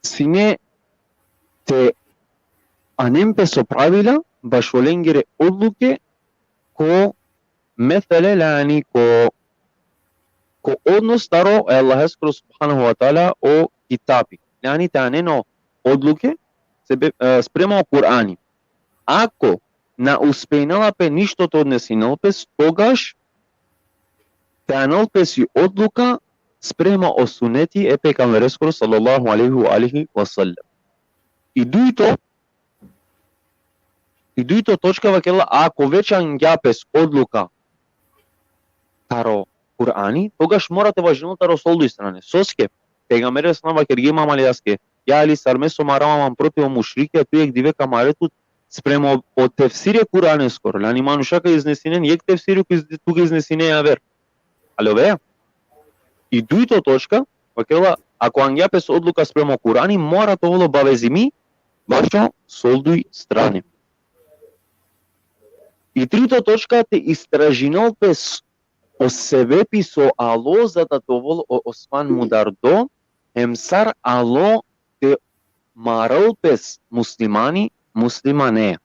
sine te anen pes o pravila bašo lengere odluke ko mesele, jani ko, ko odnos taro e Allaheskoro subhanehu ve teala o kitabi. Jani te anen o odluke sebe-, e, sprema o Kur'ani. Ako na uspejnela pe ništo te odnesinel pes, togaš te anel pes i odluka sprema o suneti e pejgambereskoro sallallahu alejhi ve alihi ve sellem. I dujto, i dujto točka vakerela, ako već angja pes odluka taro Kur'ani, togaš mora te važinel taro solduj strane. Soske, pejgamberi sallallahu alejhi ve sellem vakergje Imam Alijaske, ja Ali, sar me so marava man protiv o mušrikija, tu jekh dive ka mare tut sprema o tefsiri e Kur'aneskoro. Jani manuša ka iznesinen jekh tefsiri, tu ka iz-, tu ka iznesine javer. Halo ve? I dujto točka, vakerela, ako angja pes odluka sprema o Kur'ani, mora te ovel obavezimi bašo solduj strane. I trito točka, te istražinel pes o sebepi so alo za da te ovel o Osman mudardo, hem sar alo te marel pes muslimani muslimane.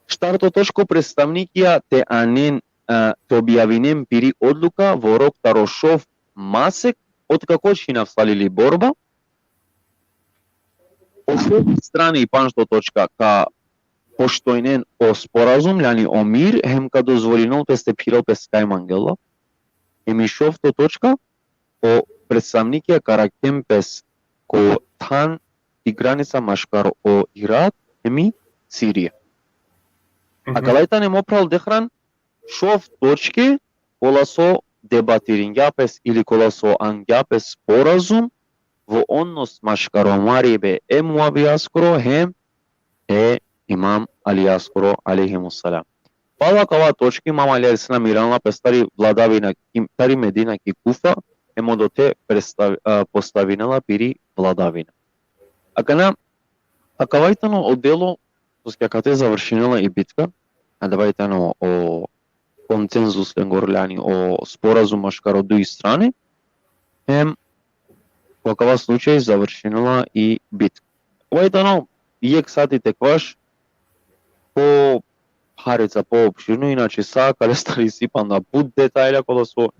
Štarto točko, predstavnikija te anen, e, te objavinen piri odluka, vorok taro šov masek, otkako čhinav salili borba. O šov strani, i pandžto točka, ka poštujnen o sporazum, jani o mir, hem ka dozvolinel pes te phirel pes kaj mangela. Hem i šovto točka, o predstavnikija ka arakhen pes ko than i granica maškar o Irak hem i Sirija. Mhm. Akala i tane, mo phral Dehran, šov točke kola so debatiringja pes ili kola so angja pes sporazum vo odnos maškar o maribe e Muavijaskoro hem e Imam Alijaskoro alejhimus selam. Pala akala točke Imam Ali alejhi selam iranela pes tari vladavina, ki, tari Medina ki Kufa, hem odote predstav-, a, postavinela piri vladavina. Akana, akava i tano o delo, soske akate završinela i bitka, adava i tano o konsenzus lengoro, jani o sporazum maškar o duj strane, hem ko akava slučaj završinela i bitka. Akava i tano jekh sati te kvaš, po harica, po opširno, inače sa kalestar isi panda but detalja kola so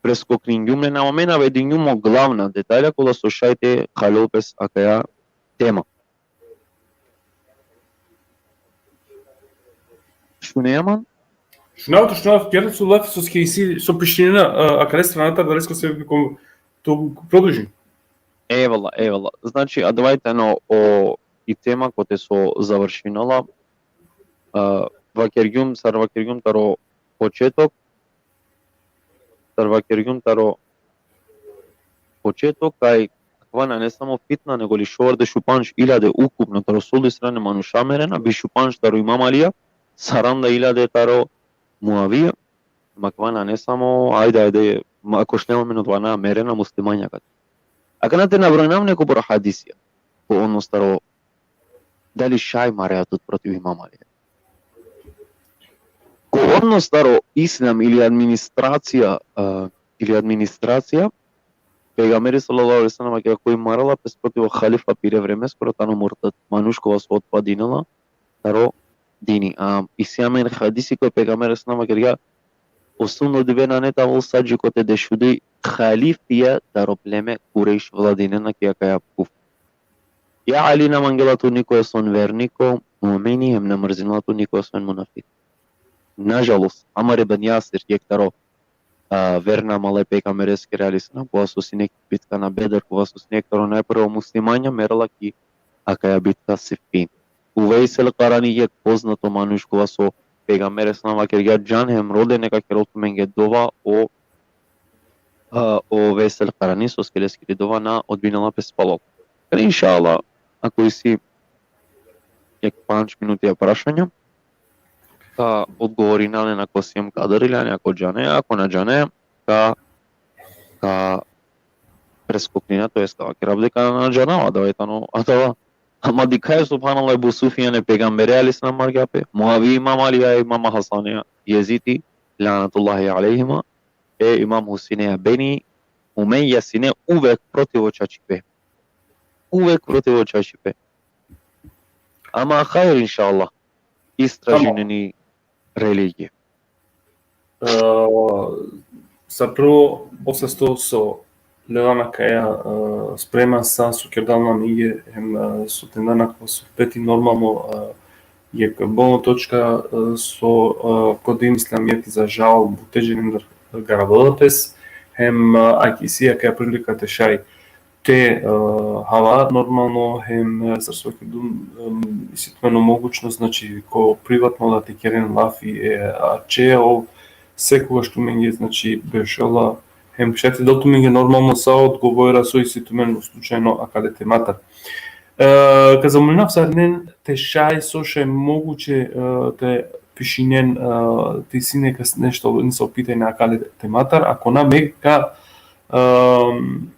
preskokningjum len, ama me navedingjum o glavna detalja kola so šaj te halol pes akaja tema. Šuneja man? Šunav tut, šunav tut, kera so lafi soske isi so pišinena, a, akale stranatar, dali so se ko, to prodolži. Ejvallah, ejvallah. Znači, adava i tano o, i tema kote so završinela, a, vakergjum, sar vakergjum taro početok, sar vakergjum taro početok, kaj akava nane samo fitna, nego li šovardeš u pandž iljade ukupno taro sol duj strane manuša merena, biš u pandž taro Imam Alija, saranda iljade taro Muavija, ma akava nane samo, ajde, ajde, ma, ako šunela amen odova, na, merena muslimanja akate. Akana te nabrojnav nekobor hadisija, ko odnos taro dali šaj mareja tut protiv Imam Alija. Ko odnos taro islam ili administracija, a, ili administracija, pejgamberi sallallahu alejhi ve sellem, koj marela pes protiv o halifa pire vremeskoro, tano murtad, manuš kova so otpadinela taro dini. A, isi amen hadisi koj pejgamberi sallallahu alejhi ve sellem vakergja, osnovno dive nane te avel sa dži kote dešuduj halifija taro pleme Kurejš vladinena ki akaja Kufa. Ja Ali, na mangela tut niko osim verniko, mu'mini, hem na mrzinela tut niko osim munafik. Nažalost, Ammar ibn Jasir, jekh taro, a, verna amale pejgambereskere alejhi selam, kova so sine ki bitka na Bedr, kova so sine jekh taro najprvo muslimanja, merela ki akaja bitka Siffin. Uvejs el Karani, jekh poznato manuš kova so pejgamberi alejhi selam vakergja: Džan hem rode, neka kerel tumenge dova o, a, o Uvejs el Karani, soske leskiri dova na odbinela pes palal. Inšallah, ako isi jekh pandž minutija prašanja, ka odgovorina len ako siem kadar, ili ako džane, ako na džane, ka, ka preskoknina, to jest ka vakerav deka na džanava, adava i tano, adava. Ama dikhaja, subhanallah, Ebu Sufjane pejgambere alejhi selam margja pe, Muavija Imam Alija, Imam Hasane, Jezidi, lanetullahi alejhima, e Imam Husine, Beni Umejja sine uvek protiv o čačipe. Uvek protiv o čačipe. Ama hajr, inšallah, istražinen i religija. E, sa prvo, o sasto so lela na kaja, e, sprema sa so kerdela amenge, hem, e, so tendana ko sohbeti, normalno, e, jekh bolno točka, e, so, e, ko din islamijeti, za žal, bute džene garavela pes, hem, e, aki isi akaja prilika te šaj te, e, hava, normalno, hem, e, sar so vakerdum, em, isi tumen o mogućnost, znači, ko privatno da te keren lafi, e, a če ov sekogaš tumenge, znači, bešela, hem šaj te del tumenge normalno sa odgovora so isi tumen slučajno akale tematar. E, ka zamolinav sarinen te šaj, so šaj moguće, e, te pišinen, e, te isi nekas nešto, nesavo pitanje akale tematar, ako na, me ka, em,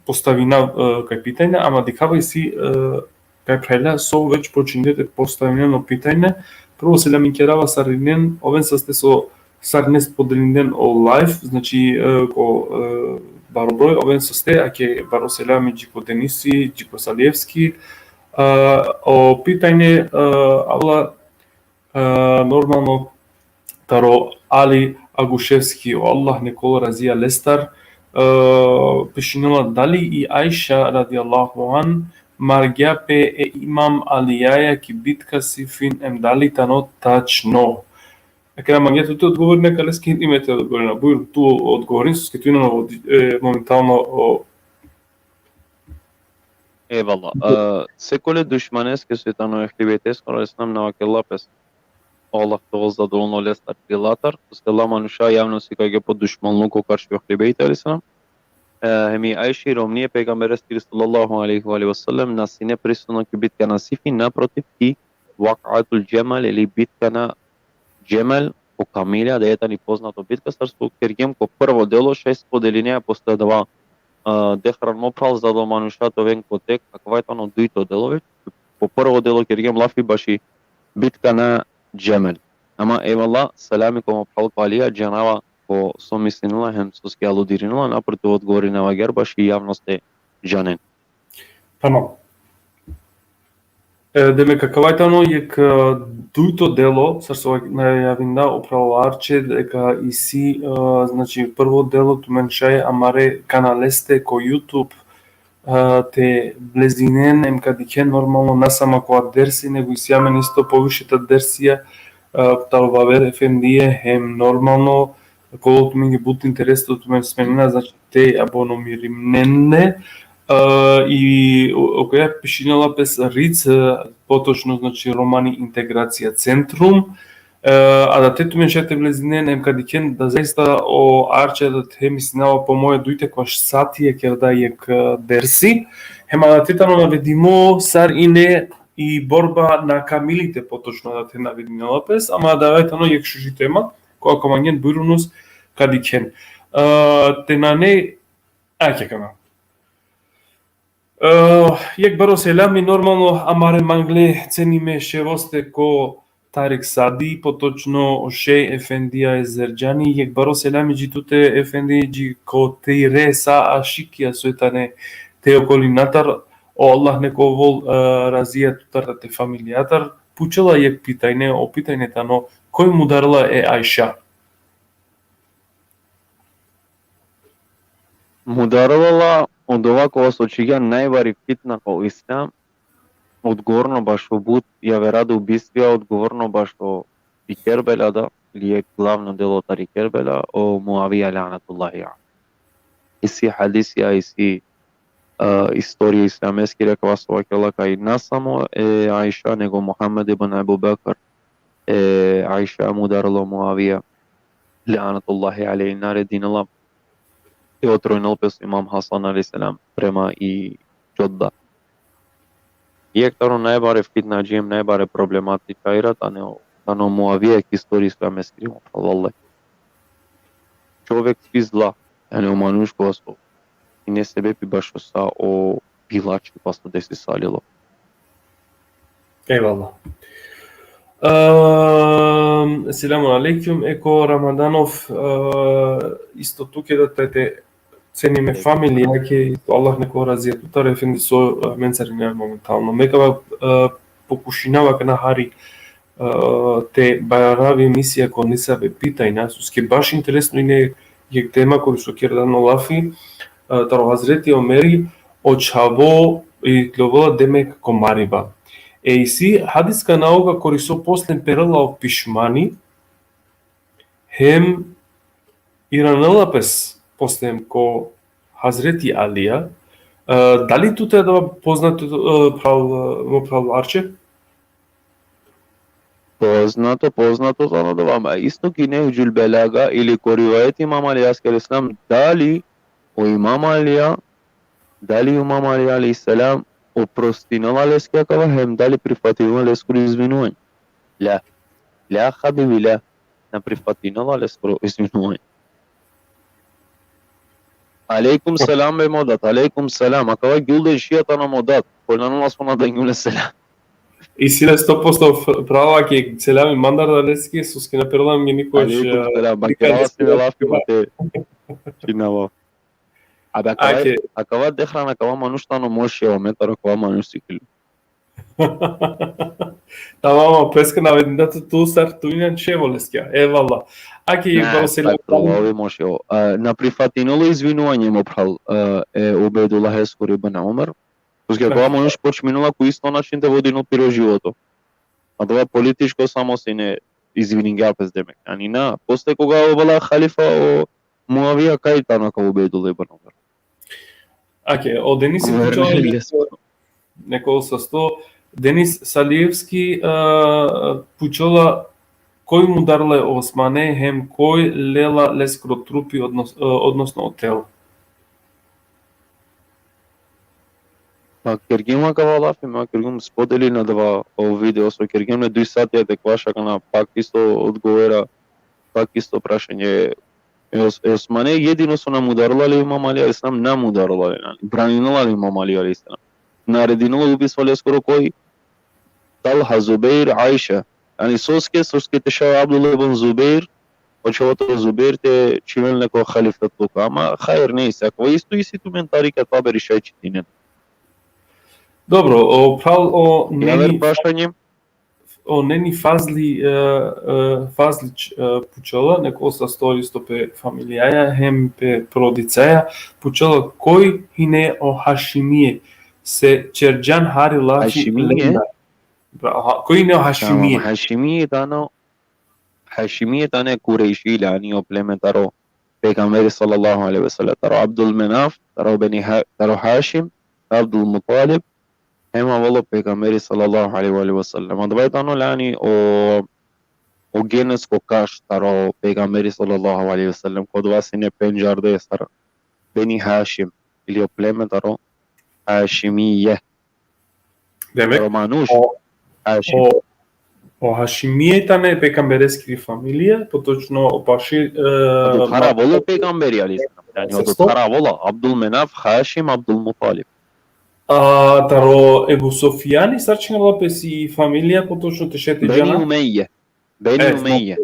postavinav, e, kaj pitanje, ama dikhava isi, e, kaj phralja so već počingje te postavinen o pitanje. Prvo selam ikerava sarinen, oven saste so sar ine spodelinen o live, znači, e, ko, e, baro broj, oven soste, ake baro selami dži ko Denisi, dži ko Salijevski. E, o pitanje, e, avela, e, normalno, taro Ali Aguševski, o Allah nek ovel razija lestar, e, pišinela: dali i Ajša, radijallahu an, margja pe e Imam Alijaja ki bitka Sifin, em dali tano tačno? Akana mangea tut te odgovorina, ka leske ime te odgovorina. Bujrum, tu odgovorin, soske tu injan o, e, momentalno o... Ejvallah. E, sekole dušmaneske soj tano Ehli Bejtesko, alejhi selam, na vakerela pes: o Allah te ovel zadovoljno lestar, ili latar, soske ola manuša javno sikavge po dušmanluko karši Ehli Bejt, alejhi selam. E, hem i Ajša, romni e pejgambereskiri, sallallahu alejhi ve alihi ve sellem, na sine prisutno ki bitka na Sifin, naprotiv, ki Vak'atul Džemal ili bitka na Džemal, o kamilja, da i tani poznato bitka, sar so kergjem ko prvo delo, šaj spodelinea posle adava, e, dehran, mo phral, za da o manuša te oven ko tek, akava i tano dujto delo već. Po prvo delo kergjem lafi baši bitka na Džemal. Ama ejvallah, selami ko mo phral ko Alija, džanava ko so mislinela hem soske aludirinela, naprotiv, odgovorinava agjaar baši javnost te džanen. Tamam. E, demek, akava i tano jekh, e, dujto delo, sar so najavinda o phral Arče, deka isi, e, znači, prvo delo tumen šaj amare kanaleste ko YouTube, e, te vlezinen, em ka dikhen normalno, na samo akava dersi, nego isi amen isto poviše ta dersija, e, taro vaver efendije, hem normalno, kolo tumenge but interesno, tumen smenina, znači, te abonomirimnen le, e, i o-, okoja pišinela pes RIC, e, potočno, znači, Romani Integracija Centrum, e, adate tumen šaj te vlezinen, em ka dikhen da zaista o Arče adate, mislinava, po moje dujt ekvaš satija kerda jekh, e, dersi, hem adate tano navedimo sar ine i borba na kamilite, potočno adate navedinela pes, ama adava i tano jekh šuži tema, kola ka mangen, bujrumnus, ka dikhen. E, te nane, ake kana. E, jekh baro selami, normalno, amare mangle cenime ševoste ko Tarik Sadi, potočno o šej efendija e Zerdžani, jekh baro selami dži tute, efendi, dži ko tire sa ašikija soj tane te okolinatar, o Allah nek ovel, e, razija tutar, te familijatar. Pučela jekh pitanje, o pitanje tano: koj mudarela e Ajša? Mudarela la odova kova so čhivgja najbari fitna ko islam, odgovorno bašo but javera da ubistvija, odgovorno bašo i Kerbela da, ili jekh glavno delo tari Kerbela, o Muavija, lanatullahi alejh. Isi hadisija, isi, e, istorija islameskiri, kova so vakerela kaj na samo e Ajša, nego Muhammed ibn Ebu Bekr, e Ajša mudarela o Muavija, lanatullahi alejh, naredinela te otrujnel pes o Imam Hasan, alejhi selam, prema i džoda. Jekh taro najbare fitnadžije, najbare problematičarja tano, tano Muavija ki istorija islameskiri, vallahi. Čovek svi zla, jani, o manuš kova so ine sebepi bašo sa o bilačhi pa so desisalilo. Ejvallah. Ehm, selamun alejkum, Eko Ramadanov, e, isto tuke da te, te cenime familija, ke isto Allah nek ovel razija tutar, efendi, so, e, mencar ine momentalno. Me kava, e, pokušinava akana hari, e, te baravi emisija ko nesave pitanja, soske baš interesno ine jekh tema kori so kerdano lafi, e, taro Hazreti Omeri, o čhavo iklovela, demek, ko mariba. E isi hadiska nauka kori so posle perela o pišmani, hem iranela pes posle ko Hazreti Alija. E, dali tute adava poznato, e, phral, e, mo phral Arče? Poznato, poznato tano adava, ama isto ki Nehžul Belaga ili ko rivajeti Imam Alijaske, alejhi selam, dali o Imam Alija, dali o Imam Ali, alejhi selam, oprostinela leske akava, hem dali prifatinela leskoro izvinuvanje. La. La, habibi, la. Na prifatinela leskoro izvinuvanje. Alejkum selam, be mo dat. Alejkum selam. Akava Gjuldin Šija tano mo dat. Kola na nas ona da Gjuldin selam. Isi le sto posto f-, prava ke selami mandar da leske, soske na perela mi nikoš, Alejkum e, selam, nikad bakela nisi se lafi ma te činava. A bakela, Ake. Akava dehrana, akava manuš tano Moše, o me taro akava manuš sikil. Tamam, a preska navedinda tu, tu sar tu inan čevo leske. Evala. Ake, Na, baro selam. Astagfirullah, ove Moše, o. A, na prifatinela izvinuvanje mo phral, e, e Ubejdullaheskoro ibn Omer. Soske Na. Akava manuš počminela ko isto način te vodinel piro životo. Adava političko samo sine izviningja pes, demek. Ani na, posle koga ovela halifa o Muavija, kaj tano akava Ubejdullahi ibn Omer? Ake, o Denisi Guverner pučela leske. Neko sasto, Denis Salievski, e, pučela koj mudarla e Osmane, hem koj lela leskoro trupi, odnos-, e, odnosno o telo. Pa kergjum akava lafi, ma kergjum, spodelin adava o video so kergjum, ne duj sati te kvaš akana, pak isto odgovora, pak isto prašanje. E Os-, e Osmane jedino so na mudarla le Imam Ali alejhi selam, na mudarla le, ani, braninela le Imam Ali alejhi selam. Naredinela ubistvo leskoro koj? Talha, Zubeir, Aiša. Ani soske, soske te šaj Abdullah ibn Zubeir, o čhavo taro Zubeir te čhivel neko halifatluko. Ama hajr, nejse, akava isto isi tumen Tarih et-Taberi, šaj čitinen. Dobro, o phral, o Javer Neni, prašanje? O Neni Fazli, e, e, Fazlić, e, pučela, neko sasto isto pe familijaja, hem pe porodicaja, pučela koj hine o Hašimije, se čerđan hari lafi Hašimije? Lenda. Bra-, ha-, koj hine o Hašimije? Tamam, Hašimije tano, Hašimije tane Kurejšilja, ani o pleme taro pejgamberi sallallahu alejhi ve sellem, taro Abdul Menaf, taro Beni Ha-, taro Hašim, Abdul Mutalib, hem avela o pejgamberi sallallahu alejhi ve sellem. Adava tano, ani, o, o genetsko kaš taro pejgamberi sallallahu alejhi ve sellem, ko adava sine pendžarde sar Beni Hašim, ili o pleme taro Hašimije. Demek, taro manuš, o, Hašim. O, o Hašimije tane pejgambereskiri familija, potočno o paši, e, odotar avela o pejgamberi alejhi selam. Ani, odotar avela Abdul Menaf, Hašim, Abdul Mutalib. A taro Ebu Sofijani, sar čhinela pes i familija, potočno te šaj te džana? Beni Umeje. Beni Umeje.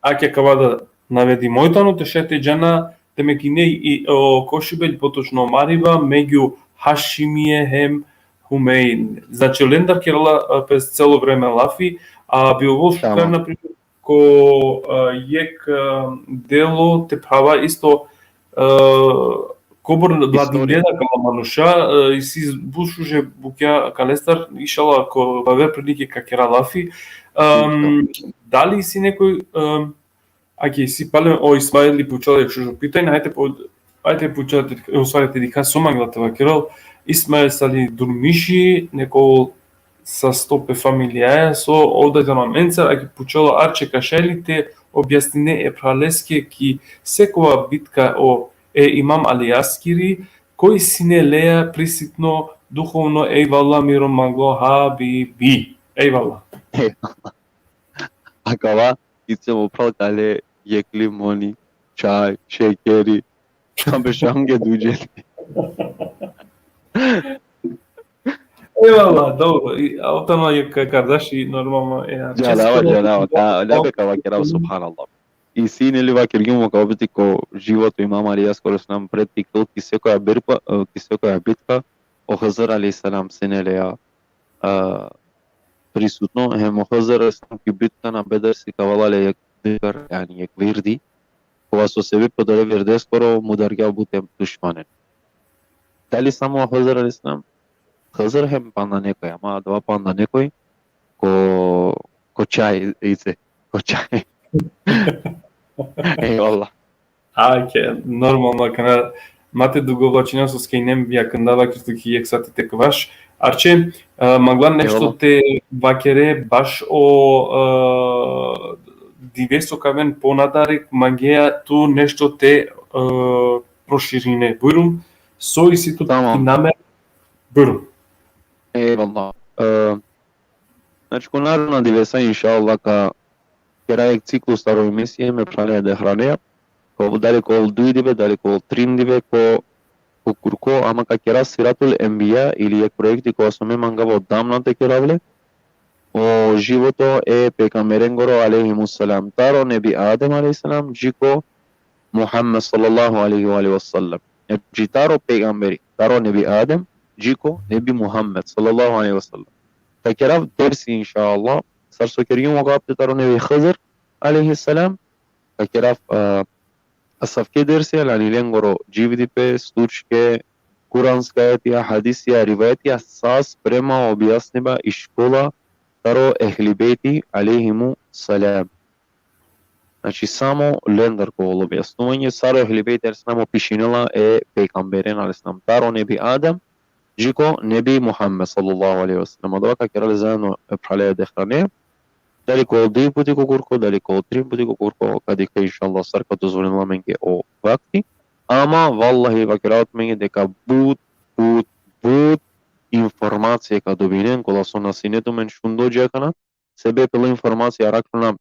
Ake, akava da navedimo tano, te šaj te džana, demek ine i o košibelj, potočno mariba megju Hašimije hem Umeje. Znači, lendar kerela, e, pes celo vreme lafi, a bi ovol šukar, na primer, ko, e, jekh, e, delo te prava isto, e, kobor vladingje akala manuša, e, isi but šuže bukja kalestar, inšallah, ko javer prilike ka kera lafi. Em, dali isi nekoj, em, ake, isi palem, o Ismaili pučela jekh šužo pitanje, ajde po-, ajde pučela te, u stvari te dikha so mangela te vakerel. Ismail Sali Durmiši, neko sasto pe familijaja, so ov da tano amencar, ake pučela: Arče, ka šaj li te objasnine e phraleske ki sekova bitka o, e Imam Alijaskiri, koj sine leja prisutno duhovno? Ejvalla, miro manglo habibi. Ejvalla. Akava, ice mo phral, kale jekh limoni, čaj, šekeri, ka bešam ke duj džene. Ejvalla, dobro. I, a o tano jekh ka-, kardaši, normalno, e, a, džanava, često džanava, da, da, be ka vakerav, subhanallah. Isi, neli, vakergjum, ka obiti ko životo Imam Alijaskoro selam, pred te iklel ki sekoja birpa, e, ki sekoja bitka, o Hızır alejhi selam sine leja, e, prisutno, hem o Hızır alejhi selam ki bitka na Bedr sikavela le jekh zikr, ani jekh virdi, kova so sebepi odole virdeskoro mudargja but e dušmanen. Dali samo Hızır alejhi selam? Hızır hem panda nekoj, ama adava panda nekoj ko, ko čaj, ice, ko čaj. Ejvalla. Ake, normalno, akana ma te dugovlačina, soske inem jakindava, kerti ki jekh sati te kvaš. Arče, e, manglan nešto te vakere baš o, e, dive so ka aven ponadari, mangea tu nešto te, e, proširine. Bujrum, so isi tut i namer, bujrum. Ejvalla. E, znači, ko naredna divesa, inšallah, ka kera jekh ciklus taro emisije me phraleja, dehraleja, ko, dali ko duj dive, dali ko trin dive, ko, ko kurko, ama ka kera Siratul Enbija ili jekh projekti kova so me mangava odamna te kerav le, o životo e pejgamberengoro alejhimus salam, taro nebi Adem alejhi salam, dži ko Muhammed sallallahu alejhi ve alihi ve sellem. Znači, taro pejgamberi, taro nebi Adem, dži ko nebi Muhammed sallallahu alejhi ve sellem. Ka kerav dersi, inšallah, sar so kergjum o kapte taro nebi Hizr alejhi salam, ka kerav, e, asavke dersi, ali ani lengoro dživdipe, slučke, kuranska ajetija, hadisija, rivajetija, sa sprema objasniba i škola taro ehli bejti alejhimu salam. Znači, samo lendar ka ovel objasnuvanje, sar o ehli bejti alejhi salam opišinela e pejgamberen alejhi salam, taro nebi Adem, dži ko nebi Muhammed sallallahu alejhi ve sellem. Adava ka kera le zajedno, e, phralja, e hrane. Dali ka ovel duj puti ko kurko, dali ka ovel trin puti ko kurko, ka dikha inšallah sar ka dozvolinel amenge o vakti. Ama, vallahi, vakerav tumenge deka but, but, but informacije ka dobinen, kola so na sine tumen šundo dži akana, sebepi ola informacije arakhljona,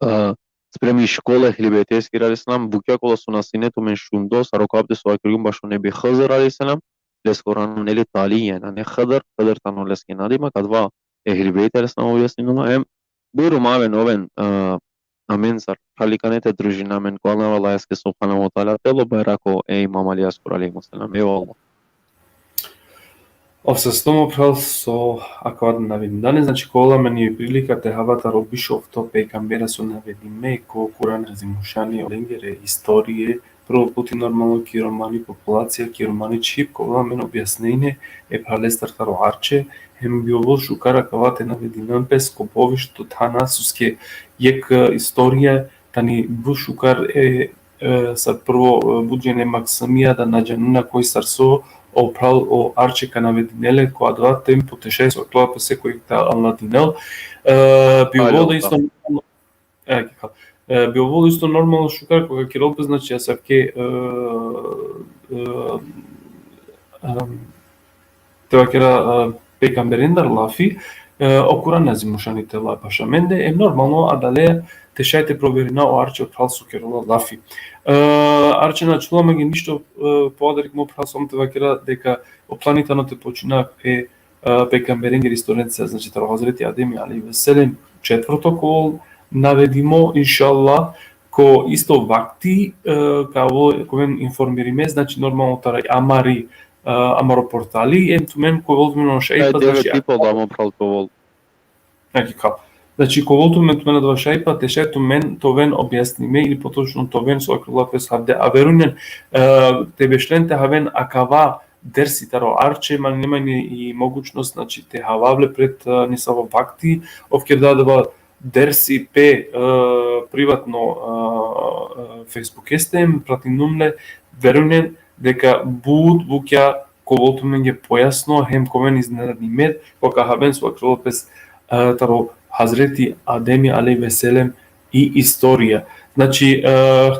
e, spremi škola ehli bejteskiri alejhi salam, bukja kola so na sine tumen šundo, sar o kapte so vakergjum bašo nebi Hizr alejhi salam, leskoro anava neli Talijen, a ne Hizr, Hizr tano leske nadimak, adava ehli bejt alejhi salam objasninela, em, bujrum, aven, oven, e, amen sar phralikane te družina amen ko anav Allaheske subhanehu ve teala, telo bajrako e Imam Alijaskoro alejhi selam. Evallah. Ov sasto, mo phral, so akava navedindane, znači, ka ovel amen i prilika te hava taro biš ofto pejgambera so navedime ko Kurani Azimušani, olengere istorije, prvo puti normalno ki romani populacija, ki romani čhib, ka ovel amen objasnenje e phralestar taro Arče, hem bi ovel šukar akava te navedinen pes ko poviše thana, soske jekh, e, istorija tani but šukar e, e, sar prvo, e, but džene maksumija da na džanena koj sar so, o phral o Arče ka navedinel le, ko adava tempo te šaj so akava pese koj te anladinel. E, bi ovel da isto, e, ka, e, bi ovel isto normalno šukar, koga kerel pe, znači, asavke, e, e, e, te vakera, e, pejgamberendar lafi, e, o Kurani Azimušani te la bašo amende, e, normalno, adale te šaj te proverina o Arče o phral so kerela lafi. E, Arče, na ačhola mange ništo, e, poadarek, mo phral, samo te vakera deka o plani tano te počina e, e, pejgamberengeri istorenca, znači, taro Hazreti Ademi alejhi ve selam, četvrto ka ovel navedimo, inšallah, ko isto vakti, e, ka ovel, ka oven informirime, znači, normalno, taro amari, e, amaro portali, em tumen ka ovel tumen o šajipa, znači, tipo da, mo phral, ka ovel. Znači, ka, znači, ka ovel tumen, tumen adava šajipa, te šaj tumen te oven objasnime, ili potočno te oven, so akava pes, avde averujnen, e, te bešlen te haven akava dersi taro Arče, mani, mani i mogućnost, znači, te havav le pred, e, nesavo vakti, ov kerda adava dersi pe, e, privatno, e, e, Facebookeste, pratinum le, verujnen deka but bukja ka ovel tumenge pojasno, hem ka oven iznenadime, koga ka haven, so kerela pes, e, taro Hazreti Ademi alejhi ve selam i istorija. Znači, e,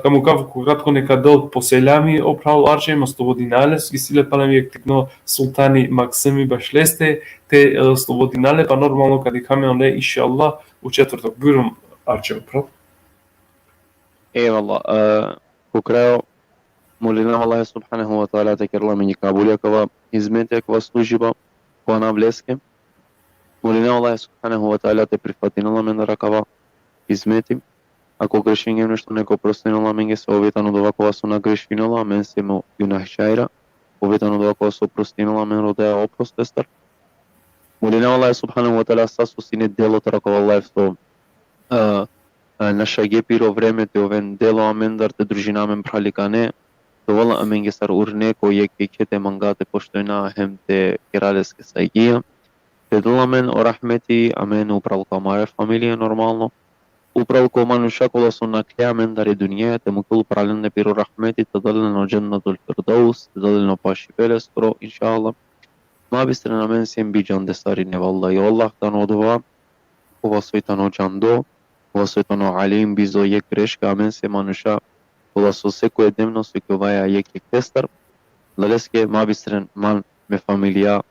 ka mukav ko kratko neka del po selami o phral Arče, ma slobodina le, isi le palem jekh tikno sultani maksumi bašo leste, te, e, slobodina le, pa normalno ka dikha amen le, inšallah, u četvrtok. Bujrum, Arče, o phral. Evallah, e, ko krajo, molinav Allahe subhanehu ve teala te kerel amenge kabul akava hizmeti, akava služiba, ko anav leske. Molinav Allahe subhanehu ve teala te prifatinel amendar akava hizmeti. Ako grešingjem nešto, neka oprostinel amenge, se ov tano odova kova so na grešinela, amen sem o gunahčarja, ov tano odova kova so oprostinela, amen rodaja oprost lestar. Molinav Allahe subhanehu ve teala sa so sine delo taro akava live so, e, e, našavge piro vreme te oven delo amendar, te družina amen phralikane, te ovel amenge sar urne, ko jekh jekhe te manga, te poštujna hem te kera leske sajgija. Te del amen o rahmeti, amen, upral ko amare familije, normalno. Upral ko manuša kola so nakhle amendar e dunjaja, te mukhel upral lende piro rahmeti, te del len o džennetul firdeus, te del len o pašipe leskoro, inšallah. Ma bistren amen sem bi džande sarine, vallahi. O Allah tano odova kova soj tano džando, kova soj tano alim, bizo jekh greška, amen sem manuša kola so sekojednevno sikovaja jekh jekhestar. Adaleske ma bistren man, me familija,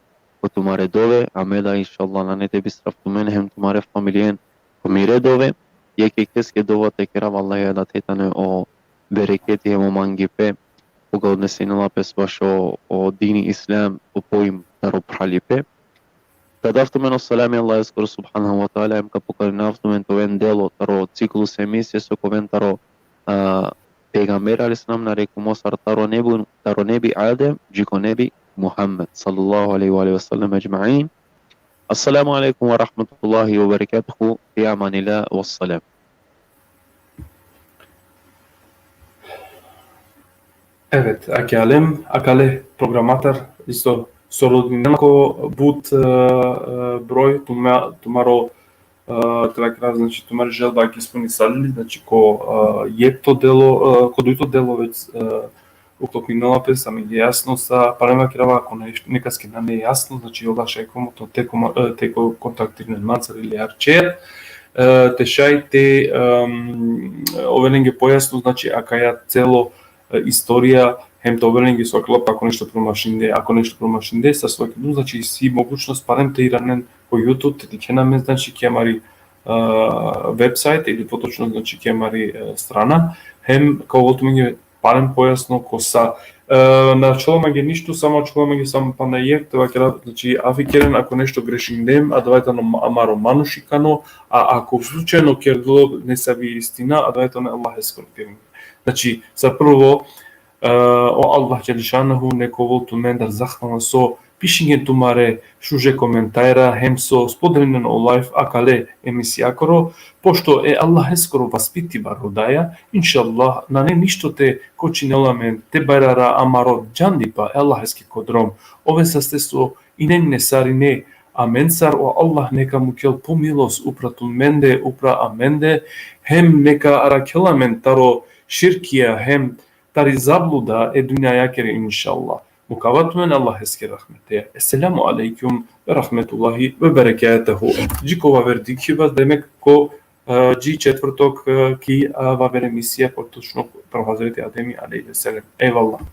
ko tumare dove, a me da, inšallah, nane te bistrav tumen hem tumare familijen ko mire dove. Jekh jekheske dova te kera, vallahi, adate tane o bereketi hem o mangipe, koga odnesinela pes bašo o dini islam, o pojim taro phralipe. Ka dav tumen o salami e Allaheskoro subhanahu ve teala, hem ka pokarinav tumen te oven delo taro ciklus emisije so ka oven taro, a, pejgamberi alejhi selam, narekhumo sar taro nebi, taro nebi Adem dži ko nebi Muhammed, sallallahu alejhi ve alihi ve sellem edžmain. Assalamu alejkum ve rahmetullahi ve berekatuhu, fi amanillah, vesselam. Evet, ake alem, akale programatar, isto so rodinena ko but, e, e, broj, tuma-, tumaro, e, te vakerav, znači, tumari želba ake ispunisalili, znači, ko, e, jekto delo, e, ko dujto delo već, e, uklopinela pe, sa mi je jasno, sa, parem vakerava, ako ne-, nekaske nane jasno, znači, ola šaj komotno te koma-, e, te ko-, kontaktirinen mancar ili ar chat, e, te šaj te, em, ovel lenge pojasno, znači, akaja celo, e, istorija, hem te ovel lenge so klop ako nešto promašinde, ako nešto promašinde, sa svaki dum, znači, isi mogućnost parem te iranen ko YouTube, te dikhen amen, znači, ki amari, e, website ili potočno, znači, ki amari, e, strana, hem ka ovel tumenge parem pojasno ko sa. E, na ačhola mange ništo, samo ačhola mange samo pana jekh, te vakera, znači, afi keren ako nešto grešindem, adava tano ma-, amaro manušikano, a ako slučajno kerdelo nesavi istina, adava tano Allaheskoro keren. Znači, sa prvo, e, o Allah dželle šanuhu nek ovel tumendar zahvalno so pišingen tumare šuže komentara, hem so spodelinen o live akale emisijakoro, pošto e Allaheskoro vaspitiba rodaja, inšallah, nane ništo te kočinel amen, te bajrara amaro džandipa e Allaheske ko drom. Ove saste so inen nesarine amencar, o Allah neka mukel pomilost upra tumende, upra amende, hem neka arakhel amen taro širkija, hem tari zabluda e dunjajakere, inšallah. Mukava tumen Allaheske rahmeteja. Esselamu alejkum ve rahmetullahi ve berekatuhu. Dži ko vaver dikhiba, demek ko, e, dži četvrtok, e, ki, e, vaver emisija, potočno pro Hazreti Ademi alejhi selam. Ejvallah.